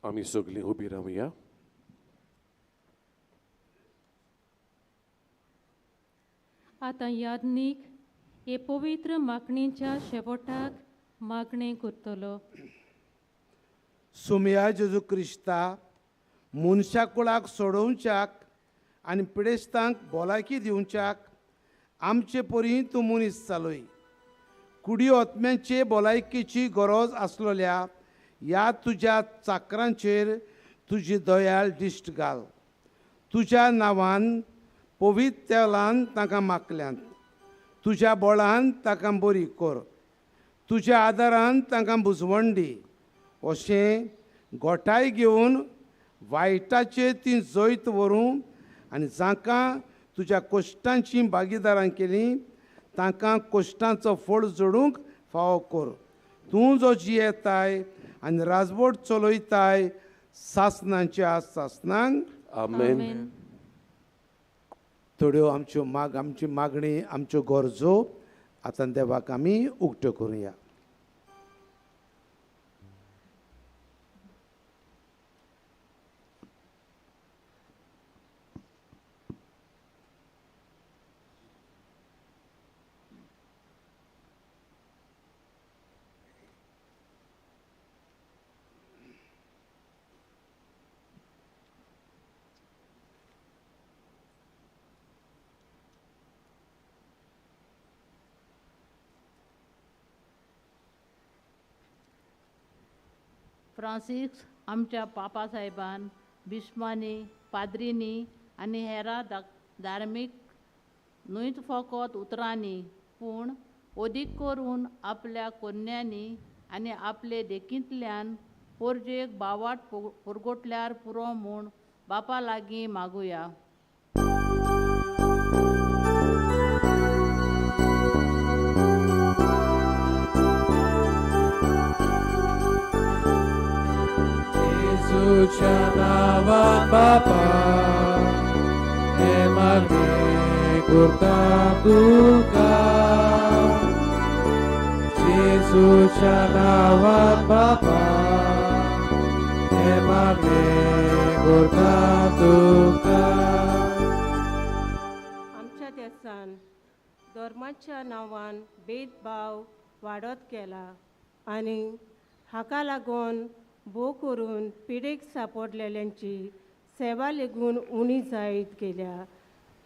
आमी सगळीं उबी रावया. आतां यादनीक हे पवित्र मागणीच्या शेवटाक मागणें करतलो. सुमया जेजू क्रिस्ता, मनशा कुळाक सोडोवच्याक आनी पिडेस्तांक भलायकी दिवच्याक आमचे परी तूं मनीस चालय. कुडी आत्म्यांचे भलायकेची गरज आसलेल्या ह्या तुज्या चाकरांचेर तुजी दयाळ दिश्ट घाल. तुज्या नांवान पवित्र तेलान तांकां मागल्यांत, तुज्या बळान तांकां बरी कर, तुज्या आदारान तांकां बुजवण दी. अशें गोठाय घेवन वायटाचेर ती जैत व्हरूं आनी जांकां तुज्या कश्टांची भागीदारां केली तांकां कश्टांचो फळ जोडूंक फावो कर. तूं जो जियेताय आनी राजवट चलयताय सासनांच्या सासनांक. आमेन. थोड्यो आमच्यो आमची मागणी, आमच्यो गरजो आतां देवाक आमी उक्त्यो करुया. फ्रांसीस आमच्या पापा साहेबान, बिस्मांनी, पाद्रींनी आनी हेरां धार्मीक न्हूच फकत उतरांनी पूण अदीक करून आपल्या कोन्यांनी आनी आपले देखींतल्यान पोरजेक बावाट पुरगोटल्यार पुरो म्हूण बापा लागीं मागुया. जेजूच्या नांवान बापा हें मागणें करता तुका जेजूच्या नांवान बापा हें मागणें करता तुका. आमच्या देसान धर्माच्या नांवान भेदभाव वाडत गेला आनी हाका लागून भोव करून पिडेक सांपडलेल्यांची सेवा लेगून उणी जायत गेल्या.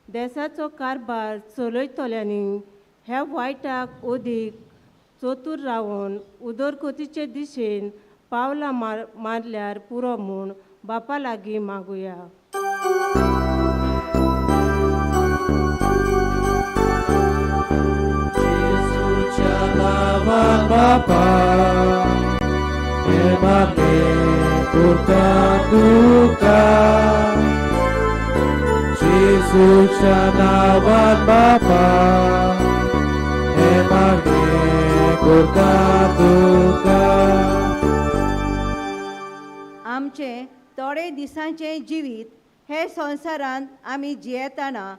देसाचो कारभार चलयतल्यांनी ह्या वायटाक अदीक चतूर रावन उदरगतीचे दिशेन पावलां मारल्यार पुरो म्हूण बापा लागीं मागुया. जेजूच्या नांवान बापा हें मागणें करता तुका जेजूच्या नांवान बापा हें मागणें करता तुका. आमचें थोडे दिसांचें जिवीत हे संवसारांत आमी जियेतना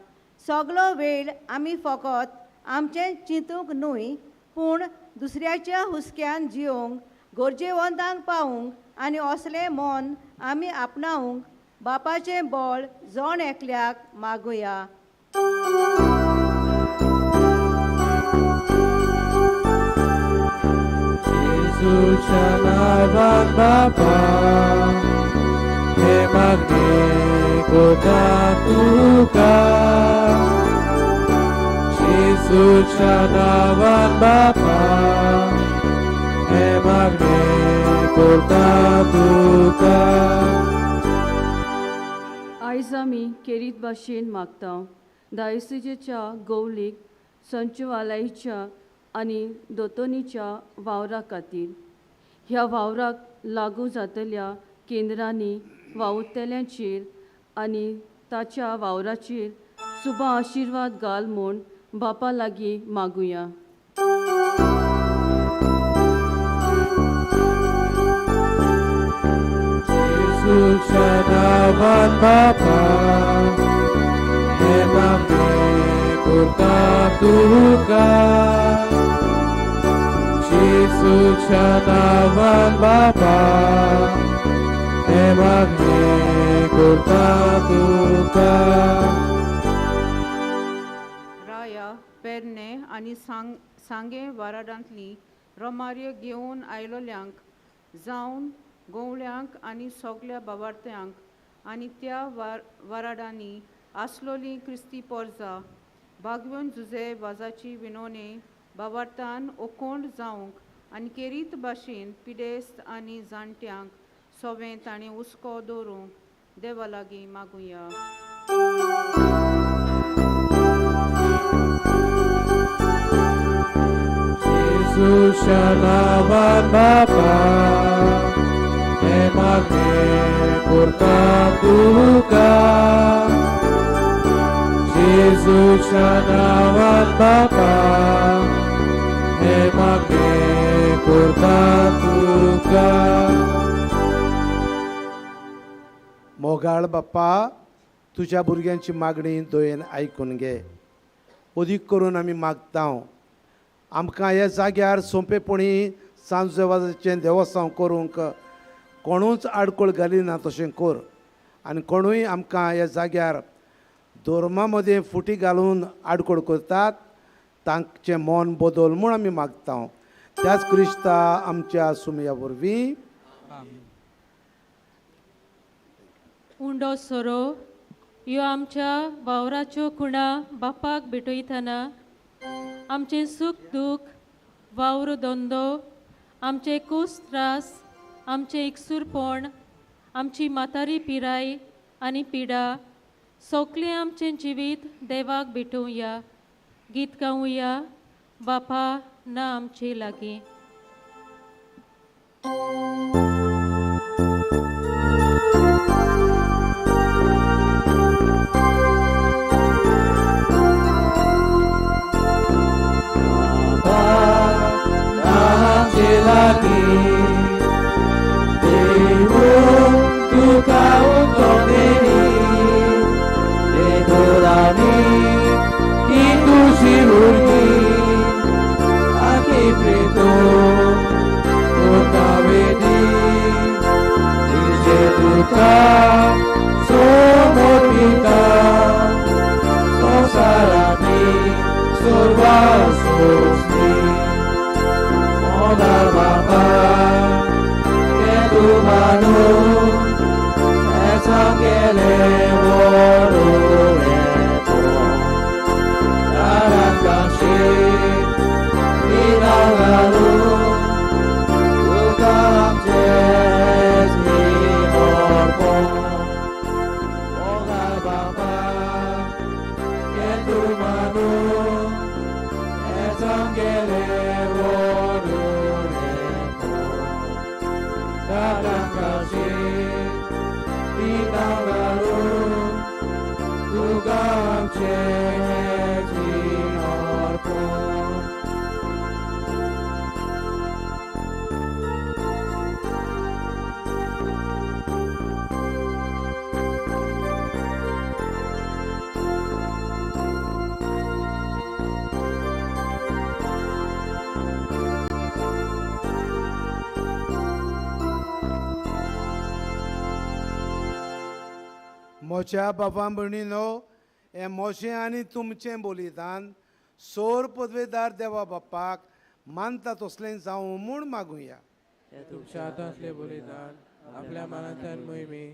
सगलो वेळ आमी फकत आमचें चिंतूंक न्हय पूण दुसऱ्याच्या हुस्क्यान जियोंक गरजेवंतांक पावूंक आनी असलें मन आमी आपणावंक बापाचें बळ जण एकल्याक मागुया. जेजूच्या नांवान बापा हें मागणें करता तुका जेजूच्या नांवान बापा हें मागणें करता तुका. आयज आमी केरीत भाशेन मागता दायसिजेच्या गौलीक संचवालायच्या आनी दोतोनीच्या वावरा खातीर. ह्या वावराक लागू जातल्या केंद्रांनी वावुरतल्यांचेर आनी ताच्या वावराचेर सुबा आशिर्वाद घाल म्हूण बापा लागीं मागुया. जेजूच्या नांवान बापा हें मागणें करता तुका जेजूच्या नांवान बापा हें मागणें करता तुका. राया पेरणे आनी सांगे वाराडांतली रोमार्य घेवन आयलोल्यांक जावन गोवळ्यांक आनी सगल्या बावार्थ्यांक आनी त्या वाराडांनी आसलोली क्रिस्ती पोरजा बागवेन जुजे वाजाची विनोने बावार्थान ओकोंड जावंक आनी केरीत भाशेन पिडेस्त आनी जाणट्यांक सोवें ताणें हुस्को दवरूंक देवा लागीं मागुया. जेजूच्या नांवान बापा हें मागणें करता तुका जेजूच्या नांवान बापा हें मागणें करता तुका. मोगाळ बाप्पा तुज्या भुरग्यांची मागणी दयेन आयकून घे. अदीक करून आमी मागता आमकां ह्या जाग्यार सोंपेपणी सांजवाजाचें देवस्थान करूंक कोणूच आडखळ घालिना तशें कर आनी कोणूय आमकां ह्या जाग्यार धर्मा मदें फुटी घालून आडखळ करतात तांचें मन बदल म्हूण आमी मागता. त्याच क्रिस्ता आमच्या सुमया वरवीं. उंडो सोरो ह्यो आमच्या वावराच्यो खुणा बापाक भेटयतना आमचें सूख दूख वावर धंदो आमचे कूस त्रास आमचें एकसूरपण आमची म्हातारी पिराय आनी पिडा सगळें आमचें जिवीत देवाक भेटोवया. गीत गावया बापा ना आमचे लागीं. आमचे लागीं देव आमी ही तुजी भुरगीं आनी प्रेतो कोता वेदी तुजे तुका समर्पिता संवसारांतली सर्वां सोंसली मोगाळ बापा तें तूं मानून हें सांगेलें व्हडलेंपण दारांत काशी नांव घालून तुका आमचें समर्पण मोगाळ बापा तें तूं मानून हें सांगेलें व्हडलेंपण दारांत काशी नांव घालून तुका आमचें समर्पण. म्हज्या बाबा भयणीनो, हें म्हजें आनी तुमचें बलिदान सोर पदवेदार देवा बाप्पाक मानता तसलें जावं म्हूण मागुया. तुमच्या हातांतलें बलिदान आपल्या मनांतल्यान मोहिमी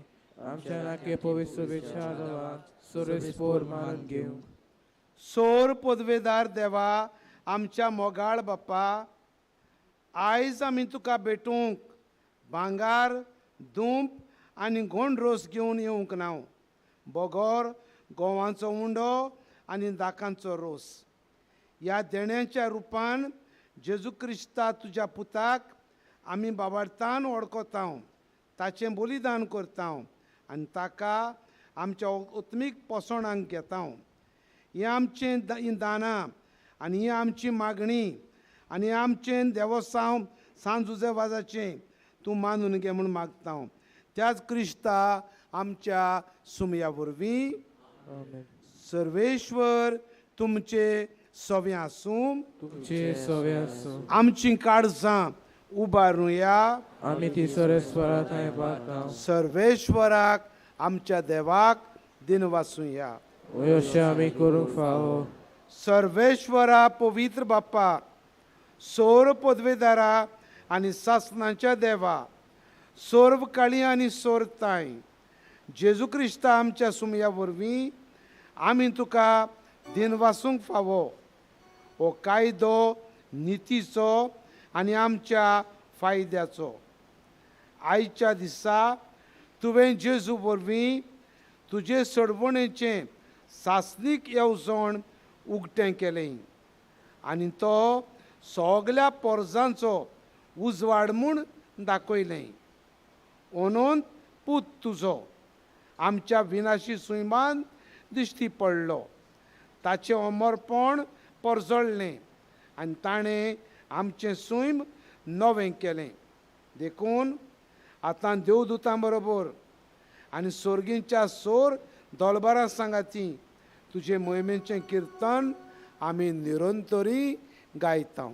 आमच्या नाके पवित्र शुभेच्छा देवा सुरेस्पोर मानून घेवंक. सोर पदवेदार देवा आमच्या मोगाळ बाप्पा, आयज आमी तुका भेटूंक भांगार धूप आनी गोंड रोस घेवन येवंक ना, बगर गोवांचो उंडो आनी दाकांचो रोस. ह्या देण्यांच्या रुपान जेजू क्रिस्ता तुज्या पुताक आमी बाबार्थान वळखता, ताचें बलिदान करता आनी ताका आमच्या उत्मीक पोसणांक घेता. हें आमचें हीं दानां आनी ही आमची मागणी आनी आमचें देवसांव सांज जुजेवाजाचें तूं मानून घे म्हूण मागता. त्याच क्रिस्ता आमच्या सुमया वरवीं. सर्वेश्वर तुमचे सवे आसूं. तुमचे सवे आसूं. आमची काळजां उबारुया. आमी ती सर्वेश्वरा थंय पावता. सर्वेश्वराक आमच्या देवाक दिनवासुया. अशें आमी करूंक फावो. सर्वेश्वरा पवित्र बाप्पा, सोर पदवेदारा आनी सासणाच्या देवा, सोर्व काळी आनी सोरताय जेजू क्रिस्ता आमच्या सुमया वरवीं आमी तुका दिनवासूंक फावो. हो कायदो नितीचो आनी आमच्या फायद्याचो. आयच्या दिसा तुवें जेजू वरवीं तुजे सडवणेचें सासणीक येवजण उगटें केलें आनी तो सगल्या पोरजांचो उजवाड म्हूण दाखयलें. अनंत पूत तुजो आमच्या विनाशी सुयमान दिश्टी पडलो, ताचें अमरपण परजळ्ळें आनी ताणें आमचें सैम नवें केलें. देखून आतां देवदूतां बरोबर आनी सोर्गींच्या सोर दोलबारां सांगाती तुजे मोहिमेचें किर्तन आमी निरंतरी गायता.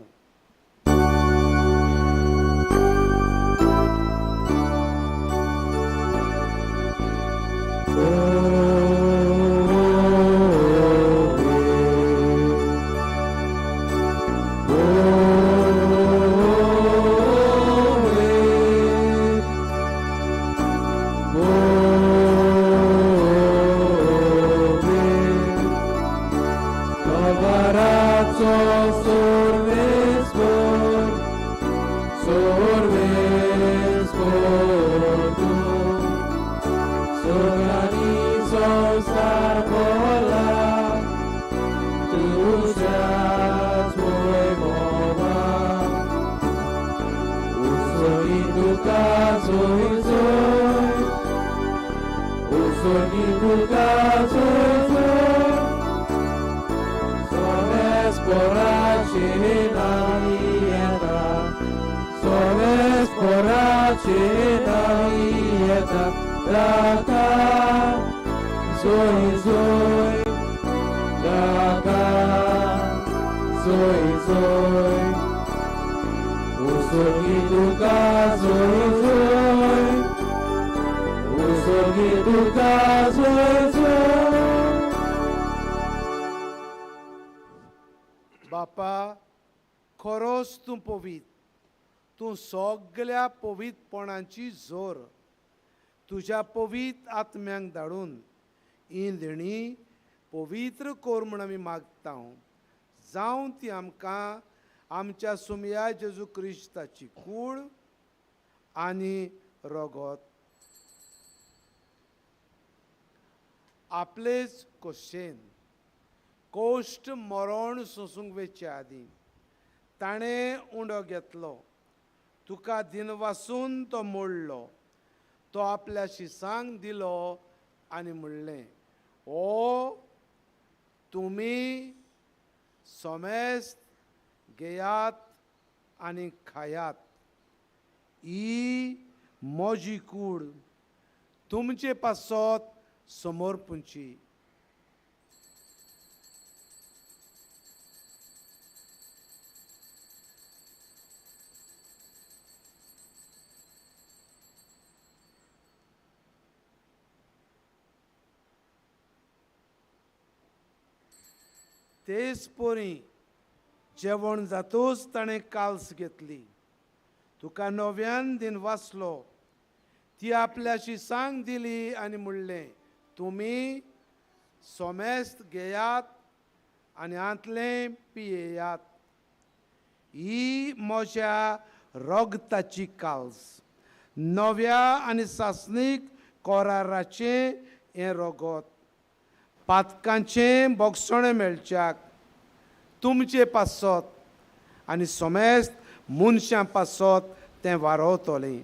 Zoe, Zoe, जोय जोय, उसोगी तुका जोय जोय, उसोगी तुका जोय जोय. बापा, खरोच तूं पवीत, तूं सगल्या पवीतपणाची जोर. तुज्या पवीत आत्म्यांक धाडून ही लेणी पवित्र कोर म्हूण आमी मागता. जावं ती आमकां आमच्या सुमया जेजू क्रिस्ताची कूड आनी रगत. आपलेच खोशेन कोश्ट मरण सोंसूंक वेचे आदीं ताणें उंडो घेतलो, तुका दिनवासून तो मोडलो, तो आपल्या शिसांक दिलो आनी म्हणलें, ओ तुमी सोमेस्त घेयात आनी खायात, ही म्हजी कूड तुमचे पासत समर्पूंची. तेच परी जेवण जातूच ताणें काल्स घेतली, तुका नव्यान दिन वाचलो, ती आपल्याशी सांग दिली आनी म्हणलें, तुमी सोमेस्त घेयात आनी हांतलें पियेयात, ही म्हज्या रगताची काल्स, नव्या आनी सासणीक कोराराचें हें रगत, पातकांचें बोगसणें मेळच्याक तुमचे पासत आनी सोमेस्त मनशां पासत तें वारोवतलें.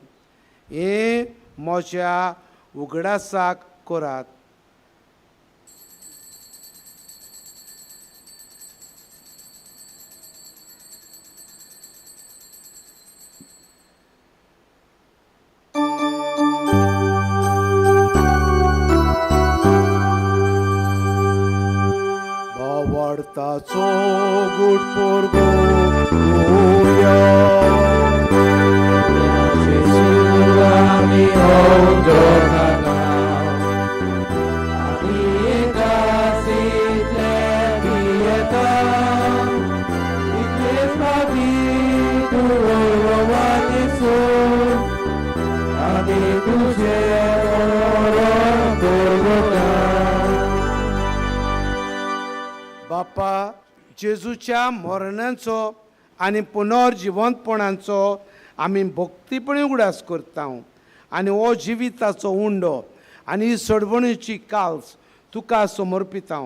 हें म्हज्या उगडासाक करात. ताचो गुट पोरगो बापा, जेजूच्या मरणाचो आनी पुनर्जिवंतपणाचो आमी भक्तीपणी उगडास करता आनी हो जिविताचो उंडो आनी ही सोडवणीची काल्स तुका समर्पिता.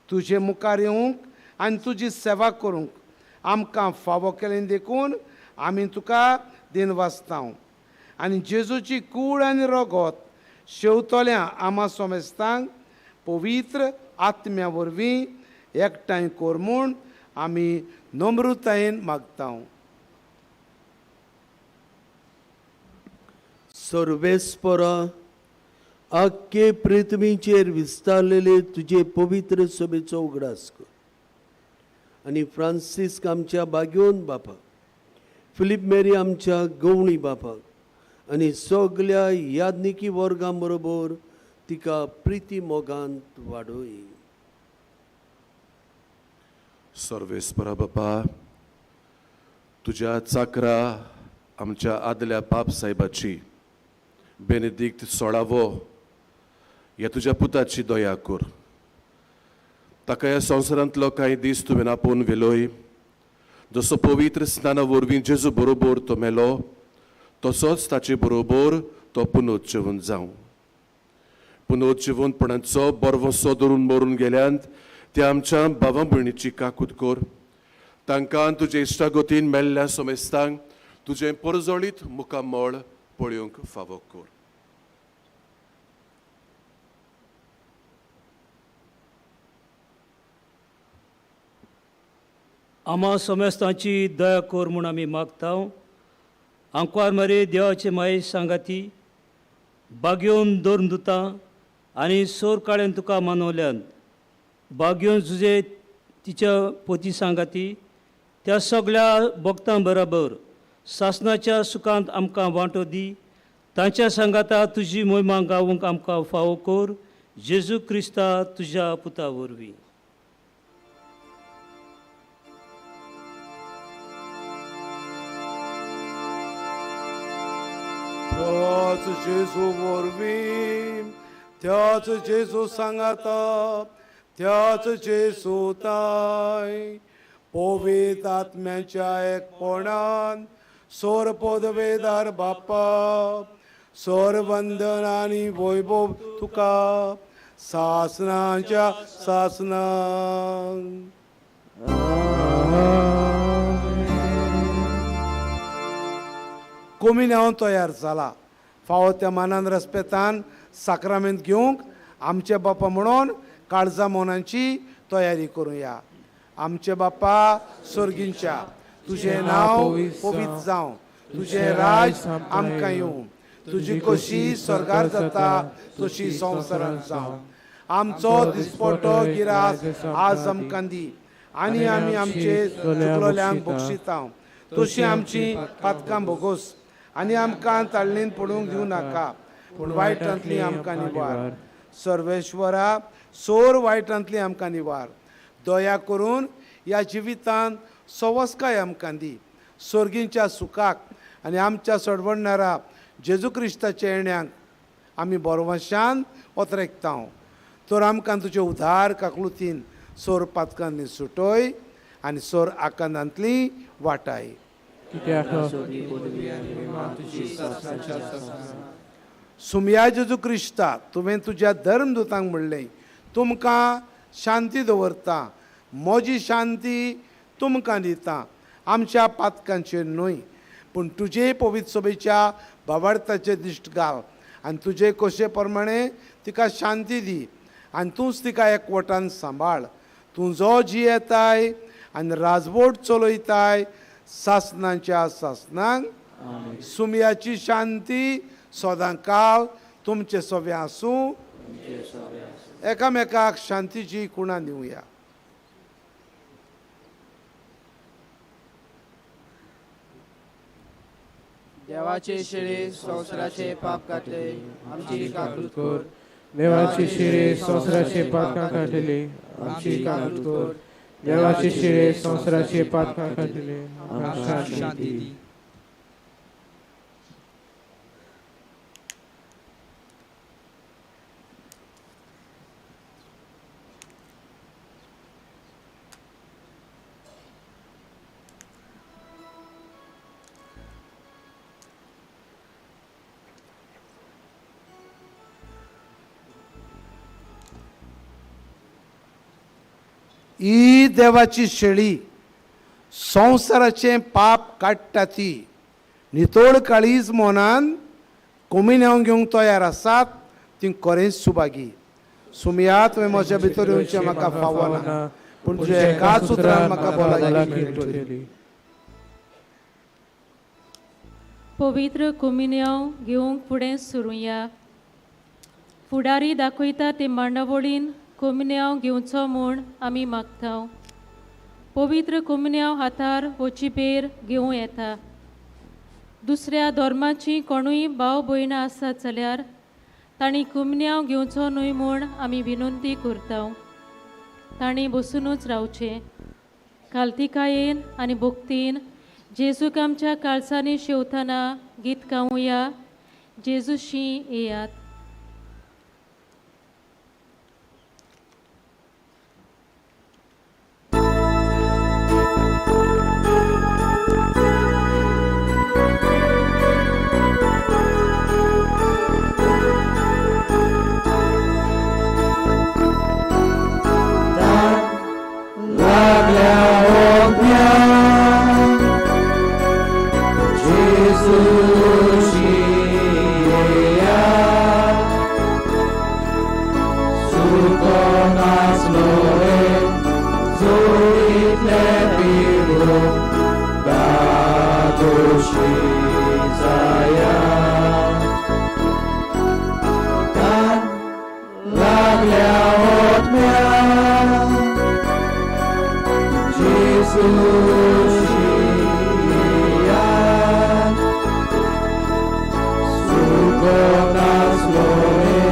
तुजे मुखार येवंक आनी तुजी सेवा करूंक आमकां फावो केलें देखून आमी तुका दिनवासता. आनी जेजूची कूड आनी रगत शेवतल्या आमा सोमेस्तांक पवित्र आत्म्या वरवीं एकठांय कर म्हूण आमी नम्रतायेन मागता. सर्वेस्परा, आख्खे पृथ्वीचेर विस्तारलेले तुजे पवित्र सभेचो उगडास कर आनी फ्रांसिस्क आमच्या बागयोन बापाक, फिलीप मेरी आमच्या गवणी बापाक आनी सगल्या यादनिकी वर्गां बरोबर तिका प्रिती मोगांत वाडोय. सर्वेस्परा बापा, तुज्या चाकरा आमच्या आदल्या पाप साहेबाची बेनेदिक्त सोळावो ह्या तुज्या पुताची दया कर. ताका ह्या संवसारांतलो कांय दीस तुवें आपोवन व्हेलोय, जसो पवित्र स्नाना वरवीं जेजू बरोबर तो मेलो तसोच ताचे बरोबर तो पुनोज्जीवन जावं. पुनोज्जीवनपणाचो बरवसो धरून मरून गेल्यान त्या आमच्या भावा भयणीची काकूत कर. तांकां तुजे इश्टागतीन मेल्ल्या समेस्तांक तुजें परजळीत मुखामळ पळोवंक फावो कर. आमा समेस्तांची दया कर म्हूण आमी मागता. आंकवार मरे देवाचे माये सांगाती बागयोवन दवरून दिता आनी सोर काळ्यान तुका मानवल्यान बागयोवन तुजे तिच्या पोती सांगाती त्या सगळ्या भक्तां बराबर सासनाच्या सुखांत आमकां वांटो दी. तांच्या सांगाता तुजी मोहिमा गावूंक आमकां फावो कर, जेजू क्रिस्ता तुज्या पुता वरवीं. त्याच जेजू वरवीं, त्याच जेजू सांगाता, त्याच जेजू ताय पवित्र आत्म्याच्या एकपणान सोर पदवेदार बापा, सोर वंदन आनी वैभव तुका सासनाच्या सासनां. कोमिन्यांव तयार जाला फावो त्या मानान रस्पेतान साक्रामेंत घेवंक आमचे बापा म्हणून काळजा मोनांची तयारी करुया. आमचे बापा स्वर्गींच्या, तुजें नांव पवित्र जावं, तुजें राज आमकां येवं, तुजी कशी स्वर्गार जाता तशी संवसारांत जावं. आमचो दिसपटो गिरास आज आमकां दी आनी आमी आमचे चुकलोल्यांक बक्षिता तशी आमची पातकां भोगोस आनी आमकां ताळणीन पडूंक दिवं नाका, पूण वायटांतली आमकां निवार. सर्वेश्वरा, सोर वायटांतली आमकां निवार. दया करून ह्या जिवितांत सवस्काय आमकां दी. स्वर्गींच्या सुखाक आनी आमच्या सडवडणारा जेजू क्रिस्ताच्या येण्याक आमी बरवशान ओतरेकता. तर आमकां तुजे उदार काकलुतीन सोर पातकांनी सुटय आनी सोर आकांतांतली वाटाय. सुमया जेजू क्रिस्ता, तुवें तुज्या धर्मदूतांक म्हणलें, तुमकां शांती दवरता, म्हजी शांती तुमकां दिता, आमच्या पातकांचेर न्हय पूण तुजे पवित्र सभेच्या भावार्थाचे दिश्ट घाल आनी तुजे कशे प्रमाणे तिका शांती दी आनी तूंच तिका एकवटान सांबाळ. तूं जो जियेताय आनी राजवट चलयताय सासनाच्या सासनांक. सुमयाची शांती सदां काल तुमचे सवे आसूं. एकामेकाक शांतीची कुणा दिवया. देवाचे शिळे संवसाराचे पाप काडले, आमची काकूत कर. देवाचे शिळे संवसाराचे पातकां काडले, आमची काकूत कर. देवाचे शिळे संवसाराचे पातकां काडले, आमकां शांती दी. ही देवाची शेळी संवसाराचें पाप काडटा ती नितळ काळीज मनान कोमिन्यांव घेवंक तयार आसात ती खरेंच सुभागी. सुमया, तुवें म्हज्या भितर येवचें म्हाका फावना, पूण तुज्या एकाच उतरान म्हाका भलायकी मेळटली. पवित्र कोमिन्यांव घेवंक फुडें सुरुया. फुडारी दाखयता ते मांडावळीन कोमिन्यांव घेवचो म्हूण आमी मागता. पवित्र कोमिन्यांव हातार वचीपेर घेवं येता. दुसऱ्या धर्माची कोणूय भाव भयणां आसात जाल्यार तांणी कोमिन्यांव घेवचो न्हय म्हूण आमी विनंती करता. तांणी बसुनूच रावचें. कालतिकायेन आनी भक्तीन जेजूक आमच्या काळसांनी शेवतना गीत गावया. जेजूशी येयात. Jesus. रगतासलोले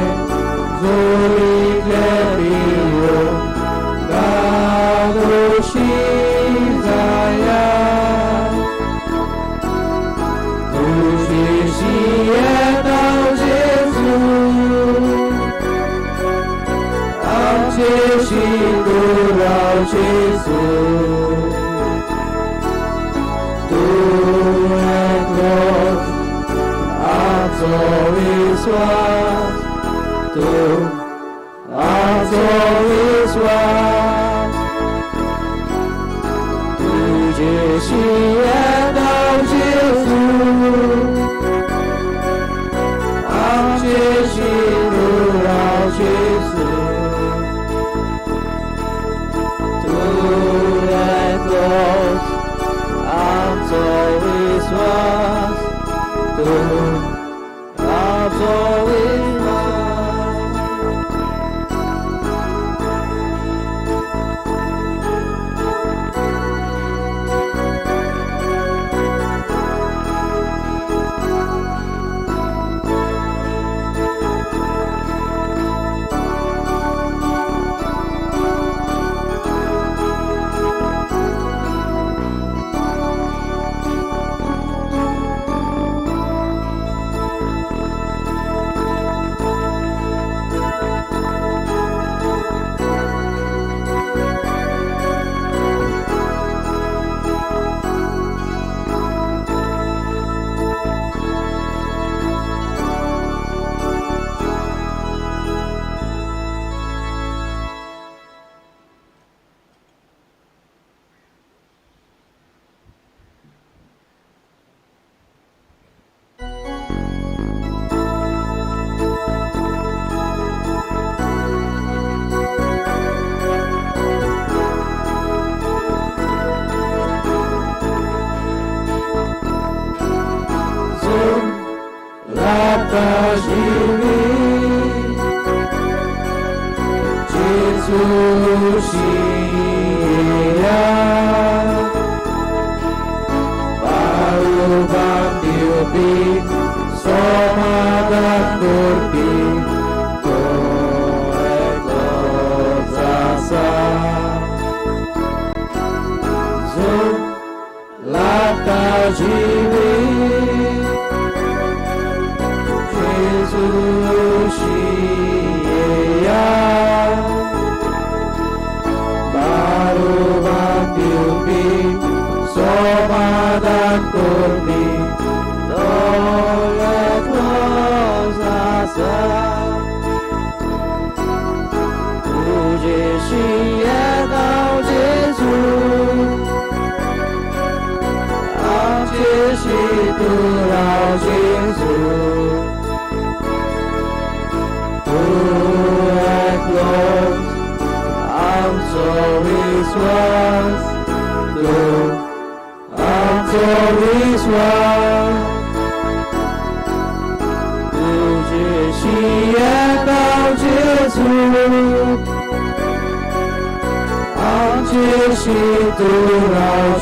जोरीतले पियो धादोशी जाया तुजेशी येता जेजू आमचेशी तूं राव जेजू तूं एकलोच आमचो विस्वास तूं आमचो विस्वास तुजेशी येता जेजू आमचेशी तूं राव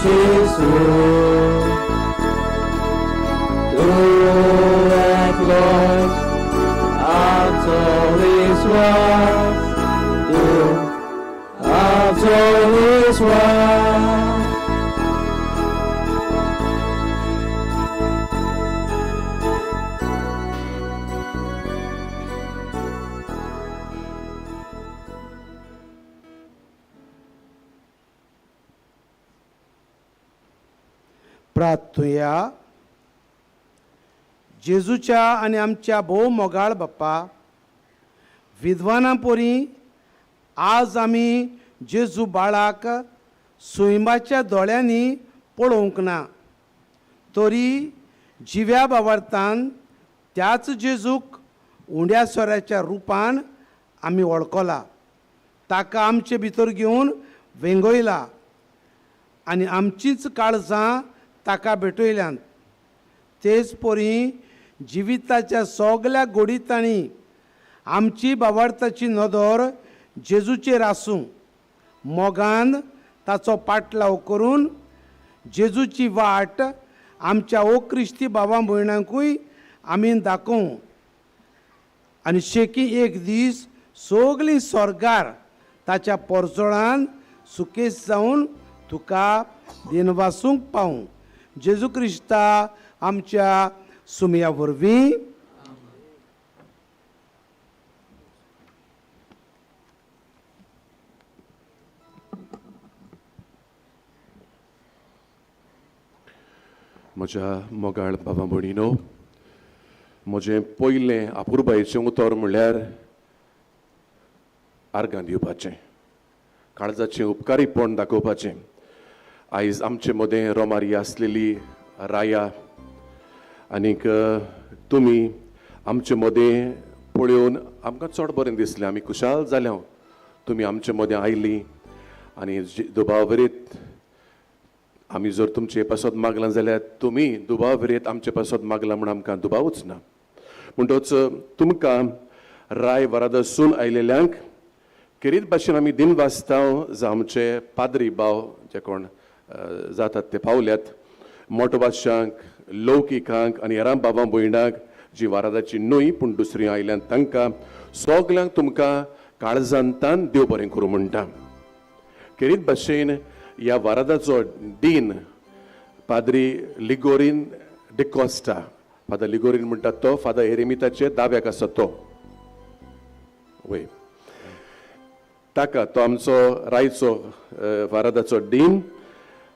जेजू तूं एकलोच आमचो विस्वास तूं आमचो विस्वास. प्रार्थुया. जेजूच्या आनी आमच्या भोव मोगाळ बाप्पा, विद्वानां पोरी आज आमी जेजू बाळाक सुयंबाच्या दोळ्यांनी पळोवंक ना, तरी जिव्या बावरतान त्याच जेजूक उंड्या सोऱ्याच्या रुपान आमी वळखला, ताका आमचे भितर घेवन वेंगयला आनी आमचींच काळजां ताका भेटयल्यांत. तेच परी जिविताच्या सगल्या गोडितांनी आमची बावडताची नदर जेजूचेर आसूं, मोगान ताचो पाटलाव करून जेजूची वाट आमच्या ओ क्रिस्ती बाबा भयणांकूय आमी दाखोवं. आनी शेकी एक दीस सगळीं स्वर्गार ताच्या पोरजोळान सुकेस जावन तुका दिनवासूंक पावूं. जेजू क्रिस्ता आमच्या सुमया वरवीं. म्हज्या मोगाळ बाबा भयणीनो, म्हजें पयलें अपुरबायेचें उतर म्हणल्यार आर्गां दिवपाचें, काळजाचें उपकारीपण दाखोवपाचें. आयज आमचे मदें रोमारी आसलेली राया आनीक तुमी आमचे मदें पळोवन आमकां चड बरें दिसलें, आमी खुशाल जाल्या तुमी आमचे मदें आयलीं. आनी दुबावरीत आमी जर तुमचे पासत मागलां जाल्यार तुमी दुबावरीत आमचे पासत मागलां म्हूण आमकां दुबावूच ना. म्हणटच तुमकां राय वरादासून आयलेल्यांक खेरीत भाशेन आमी दिन वाचता. जावं आमचे पाद्री भाव जे कोण जातात ते पावल्यात, मोटवाशांक, लौकिकांक आनी हेरां बाबां भयणांक जी वारादाची न्हय पूण दुसरी आयल्यान तांकां सगल्यांक तुमकां काळजांतान देव बरें करूं म्हणटा. खेरीत भाशेन ह्या वारादाचो डीन पाद्री लिगोरीन डिकॉस्टा, फादर लिगोरीन म्हणटात तो फादर एरेमिताचे दाव्याक आसा तो, वय ताका तो आमचो रायचो वारादाचो डीन.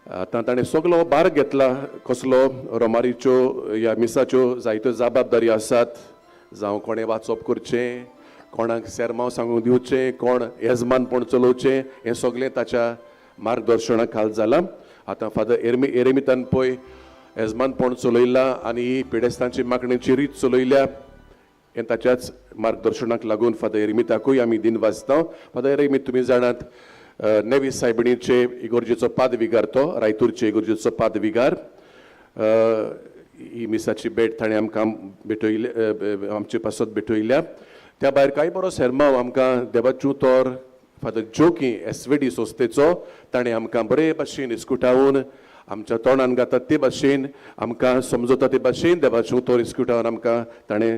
आतां ताणें सगलो भार घेतला, कसलो रोमारीच्यो ह्या मिसाच्यो जायत्यो जबाबदारी आसात, जावं कोणें वाचप करचें, कोणाक सेरमांव सांगूंक दिवचें, कोण येजमानपण चलोवचें, हें सगलें ताच्या मार्गदर्शना खाल जालां. आतां फादर एरेमितान पळय येजमानपण चलयलां आनी पिडेस्तांची मागणेची रीत चलयल्या, हें ताच्याच मार्गदर्शनाक लागून फादर एरेमिताकूय आमी दिन वाचता. फादर एरेमीत तुमी जाणात नेवी सायबिणीचे इगोर्जेचो पादविगार, तो रायतूरचे इगोर्जेचो पादविगार. ही मिसाची भेट ताणें आमकां भेटयली, आमचे पासत भेटयल्या. त्या भायर कांय बरो सेरमांव आमकां देवाचें उतर फादर जोकी एसवेडी संस्थेचो ताणें आमकां बरे भाशेन इस्कुटावन आमच्या तोंडान गातात ते भाशेन आमकां समजता ते भाशेन देवाचें उतर इस्कुटावन आमकां ताणें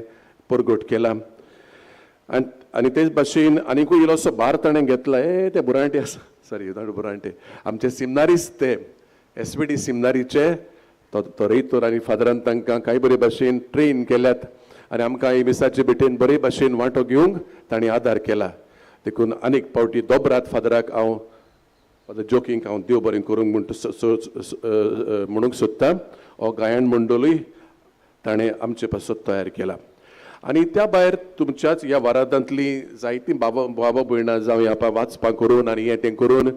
परगट केला. आनी तेच भाशेन आनीकूय इल्लोसो भार ताणें घेतला. ए ते बुरांटे आसा, सॉरी बुरांटे आमचे सिमनारीच ते एसवीडी सिमनारीचे तो रेयतोर आनी फादरान तांकां कांय बरे भाशेन ट्रेन केल्यात आनी आमकां ही मिसाचे भेटेन बरे भाशेन वांटो घेवंक तांणी आदार केला. देखून आनीक फावटी दोबरात फादराक हांव फादर जोकींक हांव देव बरें करूंक म्हणूंक सोदतां. हो गायन मंडळूय ताणें आमचे पासत तयार केला. आनी त्या भायर तुमच्याच ह्या वारादांतली जायतीं बाबा बाबा भयणां जावं ह्या वाचपां करून आनी हें तें करून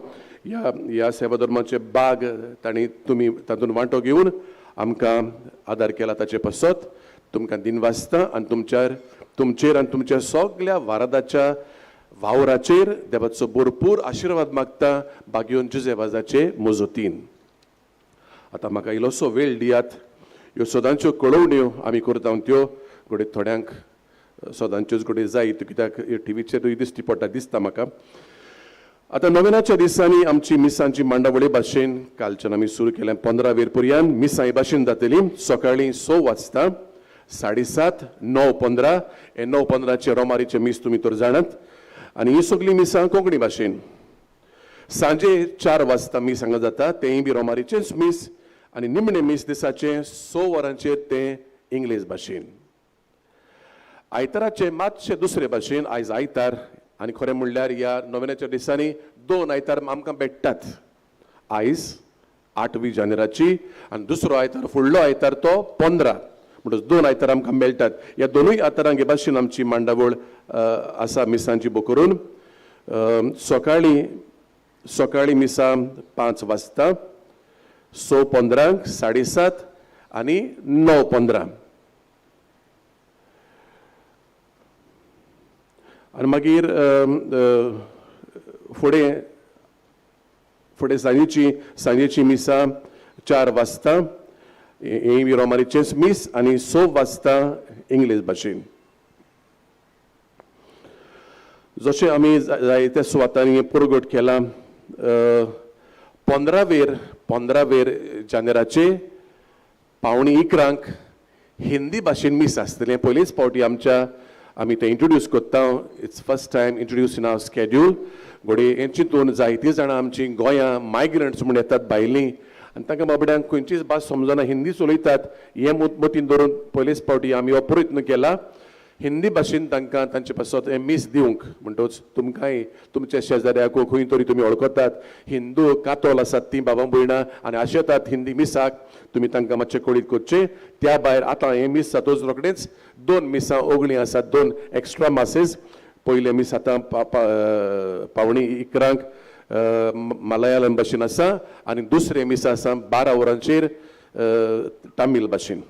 ह्या ह्या सेवा धर्माचे बाग तांणी तुमी तातूंत वांटो घेवन आमकां आदार केला. ताचे पासत तुमकां दिनवासता आनी तुमचेर आनी तुमच्या सगल्या वारादाच्या वावराचेर देवाचो भरपूर आशिर्वाद मागता बागयोन जुजेवाजाचे मजतीन. आतां म्हाका इल्लोसो वेळ दियात, ह्यो सदांच्यो कळोवण्यो आमी करता त्यो घडये थोड्यांक सदांच्योच घडये जाय कित्याक टिवीचेरूय दिश्टी पडटा दिसता म्हाका. आतां नोवेनाच्या दिसांनी आमची मिसांची मांडावळी भाशेन कालच्यान आमी सुरू केल्या 15 वेर पर्यंत मिसां हे भाशेन जातली. सकाळीं 6 वाजता, 7:30, 9:15, हे 9:15 रोमारीचें मीस तुमी तर जाणात. आनी ही सगळीं मिसां कोंकणी भाशेन. सांजे 4 वाजता मीस हांगा जाता, तेंय बी रोमारीचेंच मीस. आनी निमणें मीस दिसाचें 6 वरांचेर तें इंग्लीश भाशेन. आयताराचें मातशें दुसरे भाशेन. आयज आयतार आनी खरें म्हणल्यार ह्या नोवेनाच्या दिसांनी 2 आयतार आमकां भेट्टात. आयज 8 जानेराची आनी दुसरो आयतार फुडलो आयतार तो 15, म्हणटच 2 आयतार आमकां मेळटात. ह्या दोनूय आयतारांक हे भाशेन आमची मांडावळ आसा मिसांची बो करून. सकाळीं मिसां 5 वाजता, 6:15, 7:30 आनी 9:15. आनी मागीर फुडें फुडें सांजेची मिसां 4 वाजता, हें रोमारीचेंच मीस, आनी 6 वाजता इंग्लीश भाशेन. जशें आमी जायत्या सुवातांनी परगट केलां, 15 जानेराचे 10:45 हिंदी भाशेन मीस आसतलें. पयलीच फावटी आमच्या आमी तें इंट्रोड्यूस करता. It's first time introduce in our schedule. घडये हें चिंतून जायतीं जाणां आमचीं गोंयां मायग्रंट्स म्हूण येतात भायलीं आनी तांकां बाबड्यांक खंयचीच भास समजना, हिंदीच उलयतात. हें मतीन धरून पयलेच फावटी आमी हो प्रयत्न केला हिंदी भाशेन तांकां तांचे पासत हें मीस दिवंक. म्हणटच तुमकांय तुमच्या शेजाऱ्याक खंय तरी तुमी वळखतात हिंदू कातोल आसात तीं बाबा भयणां आनी आशेतात हिंदी मिसाक, तुमी तांकां मातशें कळीत करचें. त्या भायर आतां हें मीस जातच रोखडेंच 2 मिसां ओगळीं आसात, 2 एक्स्ट्रा मासेस. पयलें मीस आतां 10:45 मलयाळम भाशेन आसा आनी दुसरें मीस आसा 12 वरांचेर तामील भाशेन.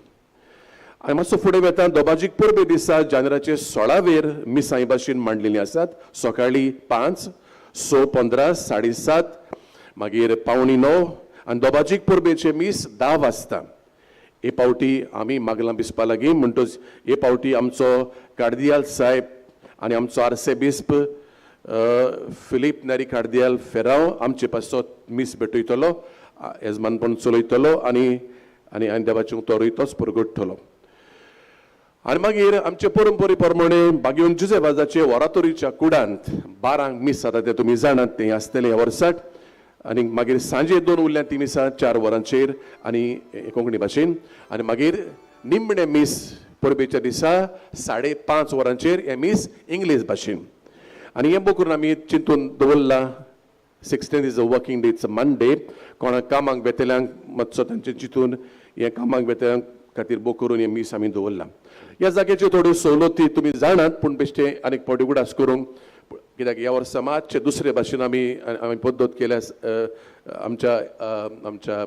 आनी मातसो फुडें वता दोबाजीक परबे दिसा जानेराचे 16वेर मिसां भाशेन मांडलेलीं आसात. सकाळीं 5, 6:15, 7:30, मागीर 8:45 आनी दोबाजीक परबेचें मीस 10 वाजता. हे फावटी आमी मागलां बिस्पा लागीं, म्हणटच हे फावटी आमचो कार्दियाल साहेब आनी आमचो आर्सेबिस्प फिलीप नॅरी कार्दियाल फेरांव आमचे पासत मीस भेटयतलो, येजमानपण चलयतलो आनी आनी आनी देवाचें उतरूय तोच परगटतलो. आनी मागीर आमचे परंपरे प्रमाणे बागेवन जुजेवाजाचे वरातोरीच्या कुडांत 12 मीस जाता तें तुमी जाणात, तें आसतलें ह्या वर्साक. आनी मागीर सांजे 2 उरल्या ती मिसां 4 वरांचेर आनी कोंकणी भाशेन. आनी मागीर निमणें मीस परबेच्या दिसा 5:30 वरांचेर हें मीस इंग्लीश भाशेन. आनी हें बूक करून आमी चिंतून दवरलां. 16 is a working day, it's a Monday. कोणाक कामाक वेतल्यांक मातसो तांचें चिंतून हें कामाक वेतल्यांक खातीर बूक करून हें मीस आमी दवरलां. ह्या जाग्याच्यो थोड्यो सवलती तुमी जाणात, पूण बेश्टें आनीक फावटी उगडास करूंक कित्याक ह्या वर्सा मातशें दुसरे भाशेन आमी आमी पद्दत केल्या. आमच्या आमच्या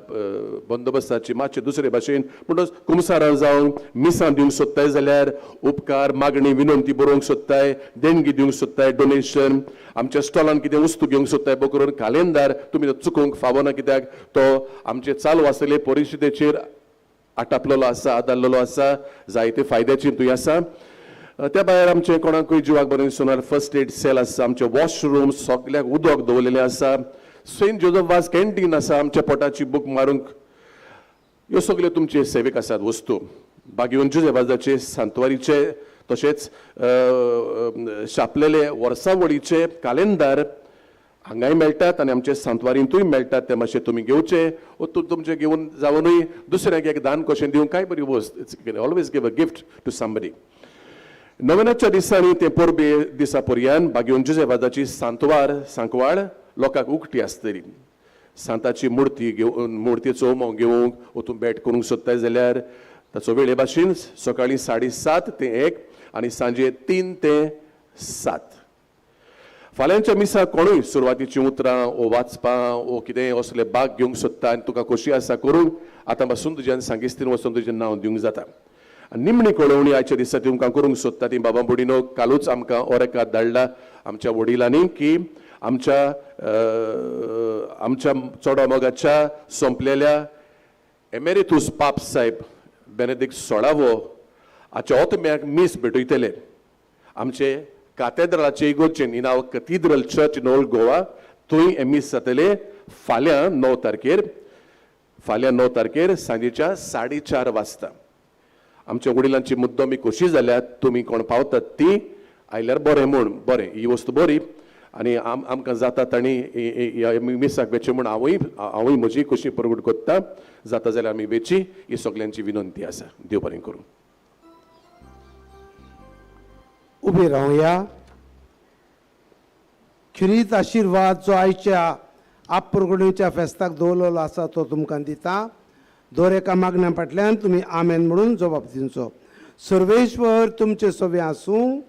बंदोबस्ताची मातशें दुसरे भाशेन. म्हणटच कुमसारां जावन मिसां दिवंक सोदताय जाल्यार उपकार मागणी विनंती बरोवंक सोदताय, देणगी दिवंक सोदताय, डोनेशन, आमच्या स्टॉलान कितें वस्तू घेवंक सोदताय बो करून कालेंदार तुमी तो चुकोवंक फावना, कित्याक तो आमचे चालू आसलेले परिशदेचेर आटापलेलो आसा, आदारलेलो आसा, जायते फायद्याची तुय आसा. त्या भायर आमचें कोणाकूय जिवाक बरें दिसना फर्स्ट एड सेल आसा, आमचे वॉशरूम सगल्याक उदक दवरलेलें आसा, सेंट जोजफ वाज कॅन्टीन आसा आमच्या पोटाची बूक मारूंक. ह्यो सगल्यो तुमचे सेवेक आसात वस्तू. बागेवन जुजेवाजाचे सांतवारीचे तशेंच शापलेले वर्सावळीचे कालेंदार हांगाय मेळटात आनी आमचे सांतवारींतूय मेळटात. ते मातशें तुमी घेवचे ओ तुमचें घेवन जावनूय दुसऱ्याक एक दान कशें दिवंक काय बरी वस्त. It's always give a gift to somebody. नवेनाच्या दिसांनी ते परबे दिसा पर्यान बागेवन जुजेवाजाची सांतवार सांकवाळ लोकांक उकटी आसतली. सांताची मुर्ती घेवन मुर्तीचो उमो घेवंक वतून भेट करूंक सोदताय जाल्यार ताचो वेळे भाशेन सकाळीं 7:30 ते 1 आनी सांजे 3 ते 7. फाल्यांच्या मिसाक कोणूय सुरवातीचीं उतरां ओ वाचपां ओ कितेंय असले भाग घेवंक सोदता आनी तुका खोशी आसा करूंक आतां पासून तुज्यान सांगिस्तीन वचून तुजें नांव दिवंक जाता. आनी निमणी कळोवणी आयच्या दिसा तुमकां करूंक सोदता ती बाबा बुडिनो कालूच आमकां ओरेकाद धाडला आमच्या वडिलांनी की आमच्या आमच्या चोडा मोगाच्या सोंपलेल्या एमेरितूस पाप साहेब बेनेदीक 16वो हाच्या ओतम्याक मीस भेटयतले आमचे कातेद्राचे इगोर्जेन in our cathedral church in old Goa. थंय हें मीस जातलें फाल्यां 9 तारखेर, फाल्यां 9 तारखेर सांजेच्या 4:30 वाजता. आमच्या वडिलांची मुद्दम खोशी जाल्यार तुमी कोण पावतात ती आयल्यार बरें म्हूण बरें ही वस्तू बरी आनी आमकां जाता तांणी मिसाक वेचें म्हूण हांवूय म्हजी खोशी परगट करता. जाता जाल्यार आमी वेची ही सगल्यांची विनंती आसा. देव बरें करूं. उबे रावया. खिरीत आशिर्वाद जो आयच्या आपप्रगणीच्या फेस्ताक दवरलेलो आसा तो तुमकां दिता. दर एका मागण्या फाटल्यान तुमी आमेन म्हणून जबाब दिवचो. सर्वेश्वर तुमचे सवे आसूं.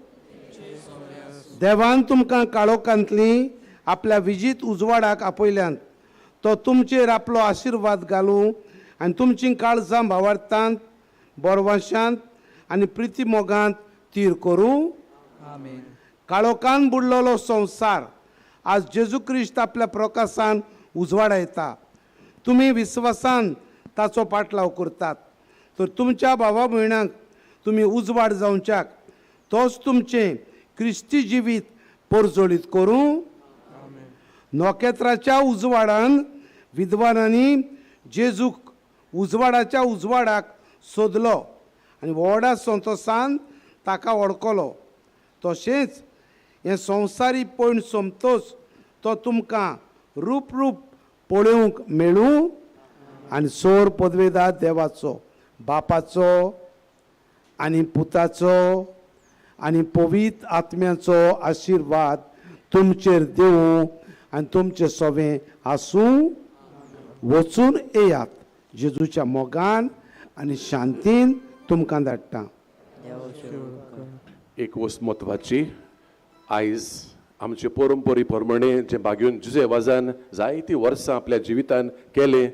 देवान तुमकां काळोखांतली आपल्या विजीत उजवाडाक आपयल्यान तो तुमचेर आपलो आशिर्वाद घालूं आनी तुमचीं काळजां भावार्थांत बोरवाशांत आनी प्रिती मोगांत तीर करूं. काळोखान बुडलेलो संवसार आज जेजू क्रिस्त आपल्या प्रकाशान उजवाडायता. तुमी विस्वासान ताचो पाटलाव करतात तर तुमच्या भावा भयणांक तुमी उजवाड जावच्याक तोच तुमचें क्रिस्ती जिवीत परजळीत करूं. नखेत्राच्या उजवाडान विद्वानांनी जेजूक उजवाडाच्या उजवाडाक सोदलो आनी व्हडा संतोसान ताका वळखलो. तशेंच हें संवसारी पयण सोंपतोच तो तुमकां रूप रूप पळोवंक मेळूं आनी सोर पदवेदार देवाचो बापाचो आनी पुताचो आनी पवित्र आत्म्याचो आशिर्वाद तुमचेर दिवं आनी तुमचें सवें आसूं. वचून येयात जेजूच्या मोगान आनी शांतीन तुमकां धाडटा. एक वस्त म्हत्वाची, आयज आमचे परंपरे प्रमाणे जें बागेवन जुजे वाजान जायतीं वर्सां आपल्या जिवितान केलें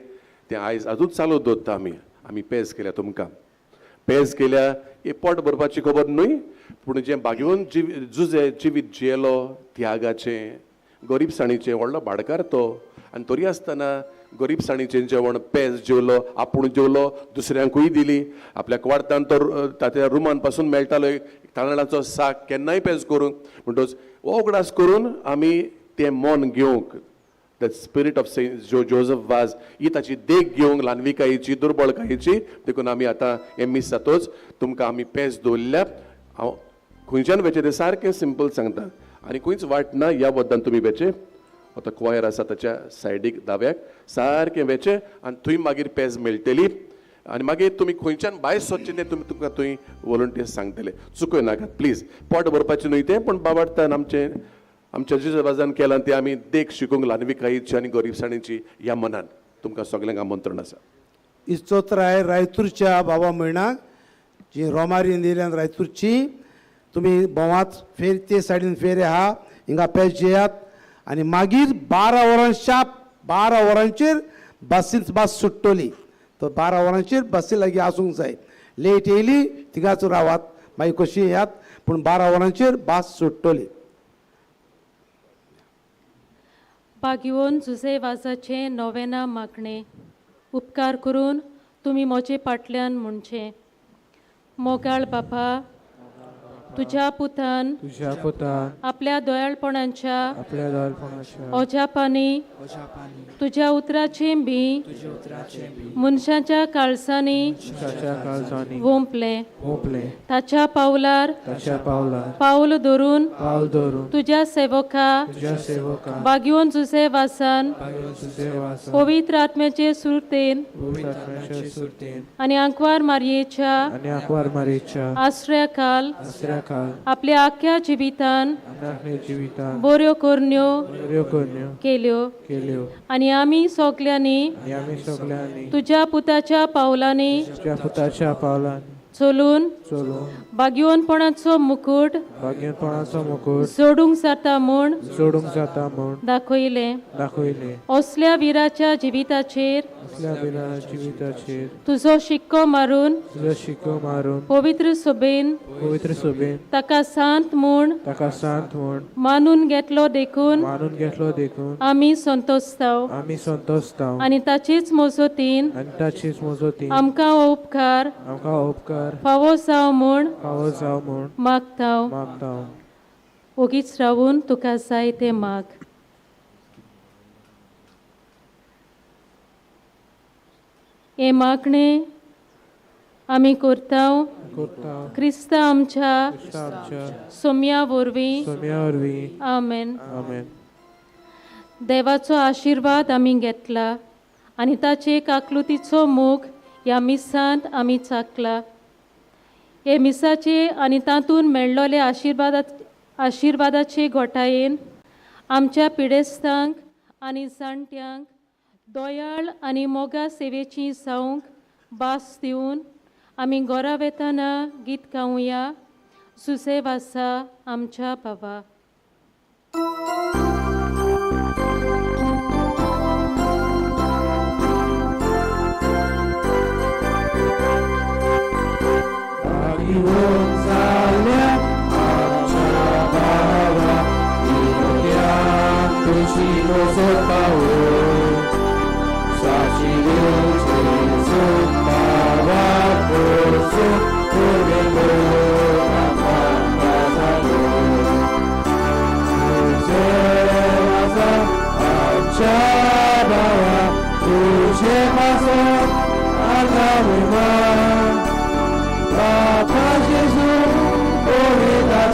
तें आयज आजूच चालू दवरता. आमी आमी पेज केल्या, तुमकां पेज केल्या ही पोट भरपाची खबर न्हय, पूण जें बागेवन जुजे जिवीत जियेलो त्यागाचें, गरिबसाणीचें, व्हडलो भाडकार तो आनी तरी आसतना गरिबसाणीचें जेवण पेज जेवलो, आपूण जेवलो, दुसऱ्यांकूय दिली. आपल्या क्वार्तान तो ताच्या रुमान पासून मेळटालो एक तांदळाचो साक केन्नाय पेज करूंक. म्हणटच हो उगडास करून आमी तें मन घेवंक, the spirit of Saint Joseph Vaz ही ताची देख घेवंक, ल्हानविकायेची, दुर्बळकायेची, देखून आमी आतां हें मीस जातोच तुमकां आमी पेज दवरल्या. हांव खंयच्यान वेचें तें सारकें सिंपल सांगता आनी खंयच वाट ना. ह्या वद्दान तुमी वेचें, आतां क्वायर आसा ताच्या सायडीक दाव्याक सारकें वेचें आनी थंय मागीर पेज मेळटली आनी मागीर तुमी खंयच्यान भायर सोदचें तें तुमी तुमकां थंय वॉलंटियर्स सांगतले. चुकय नाकात प्लीज, पोट भरपाचें न्हय तें, पूण बाबार्थान आमचें आमच्या जुजेबाजान केलां तें आमी देख शिकूंक ल्हानविकायेची आनी गरिबसाणीची ह्या मनान तुमकां सगल्यांक आमंत्रण आसा. इस्तोत्राय रायतूरच्या बाबा म्हयणाक जी रोमारी येयल्यान रायतूरची तुमी भोंवात फेर ते सायडीन फेरी आहा हिंगा पेज जेयात आनी मागीर 12 वरां शार्प 12 वरांचेर बसींत बस सुट्टली. तर 12 वरांचेर बसी लागीं आसूंक जाय. लेट येयली थिंगाच रावात, मागीर कशी येयात, पूण 12 वरांचेर बस सुट्टली. बागिवन जुजे वाजाचें नोवेना मागणें उपकार करून तुमी म्हजे फाटल्यान म्हणचें. मोगाळ बापा, तुज्या पुतान आपल्या दयाळपणाच्या अजापांनी तुज्या उतराचें बी मनशाच्या काळसांनी वोंपलें. ताच्या पावलार पावल धरून तुज्या सेवका बागिवन जुजे वासान पवित्र आत्म्याचे सुरतेन आनी आंकवार मारयेच्या आश्रयाखाल आपल्या आख्या जिवितान बऱ्यो करण्यो केल्यो आनी आमी सगल्यांनी तुज्या पुताच्या पावलांनी चलून बागिवनपणाचो मुकूट जोडूंक जाता म्हूण दाखयलें. असल्या विराच्या जिविताचेर तुजो शिक्को मारून पवित्र सभेन ताका सांत म्हूण मानून घेतलो देखून आमी संतोषताव आनी ताचेच मजतीन आमकां हो उपकार फावो जावं म्हूण मागता. ओगीच रावून तुका जाय तें माग. हें मागणें आमी करता क्रिस्ता आमच्या सोम्या वरवीं. आमेन. देवाचो आशिर्वाद आमी घेतला आनी ताचे काकलुतीचो मोग ह्या मिसांत आमी चाकला. हे मिसाचे आनी तातूंत मेळ्ळोले आशिर्वादाचे घोटायेन आमच्या पिडेस्तांक आनी जाणट्यांक दयाळ आनी मोगा सेवेची जावंक भास दिवन आमी घरा वेताना गीत गावया. सुसेव आसा आमच्या बाबा. Papa Gesù, ore da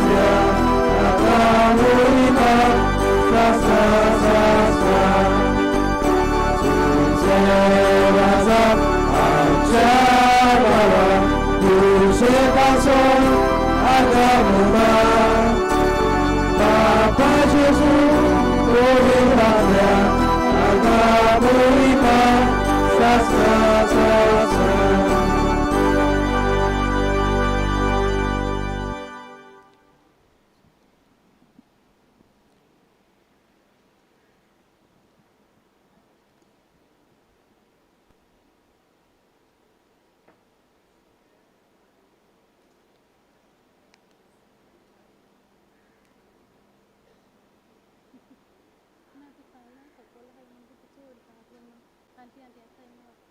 aunty aunty.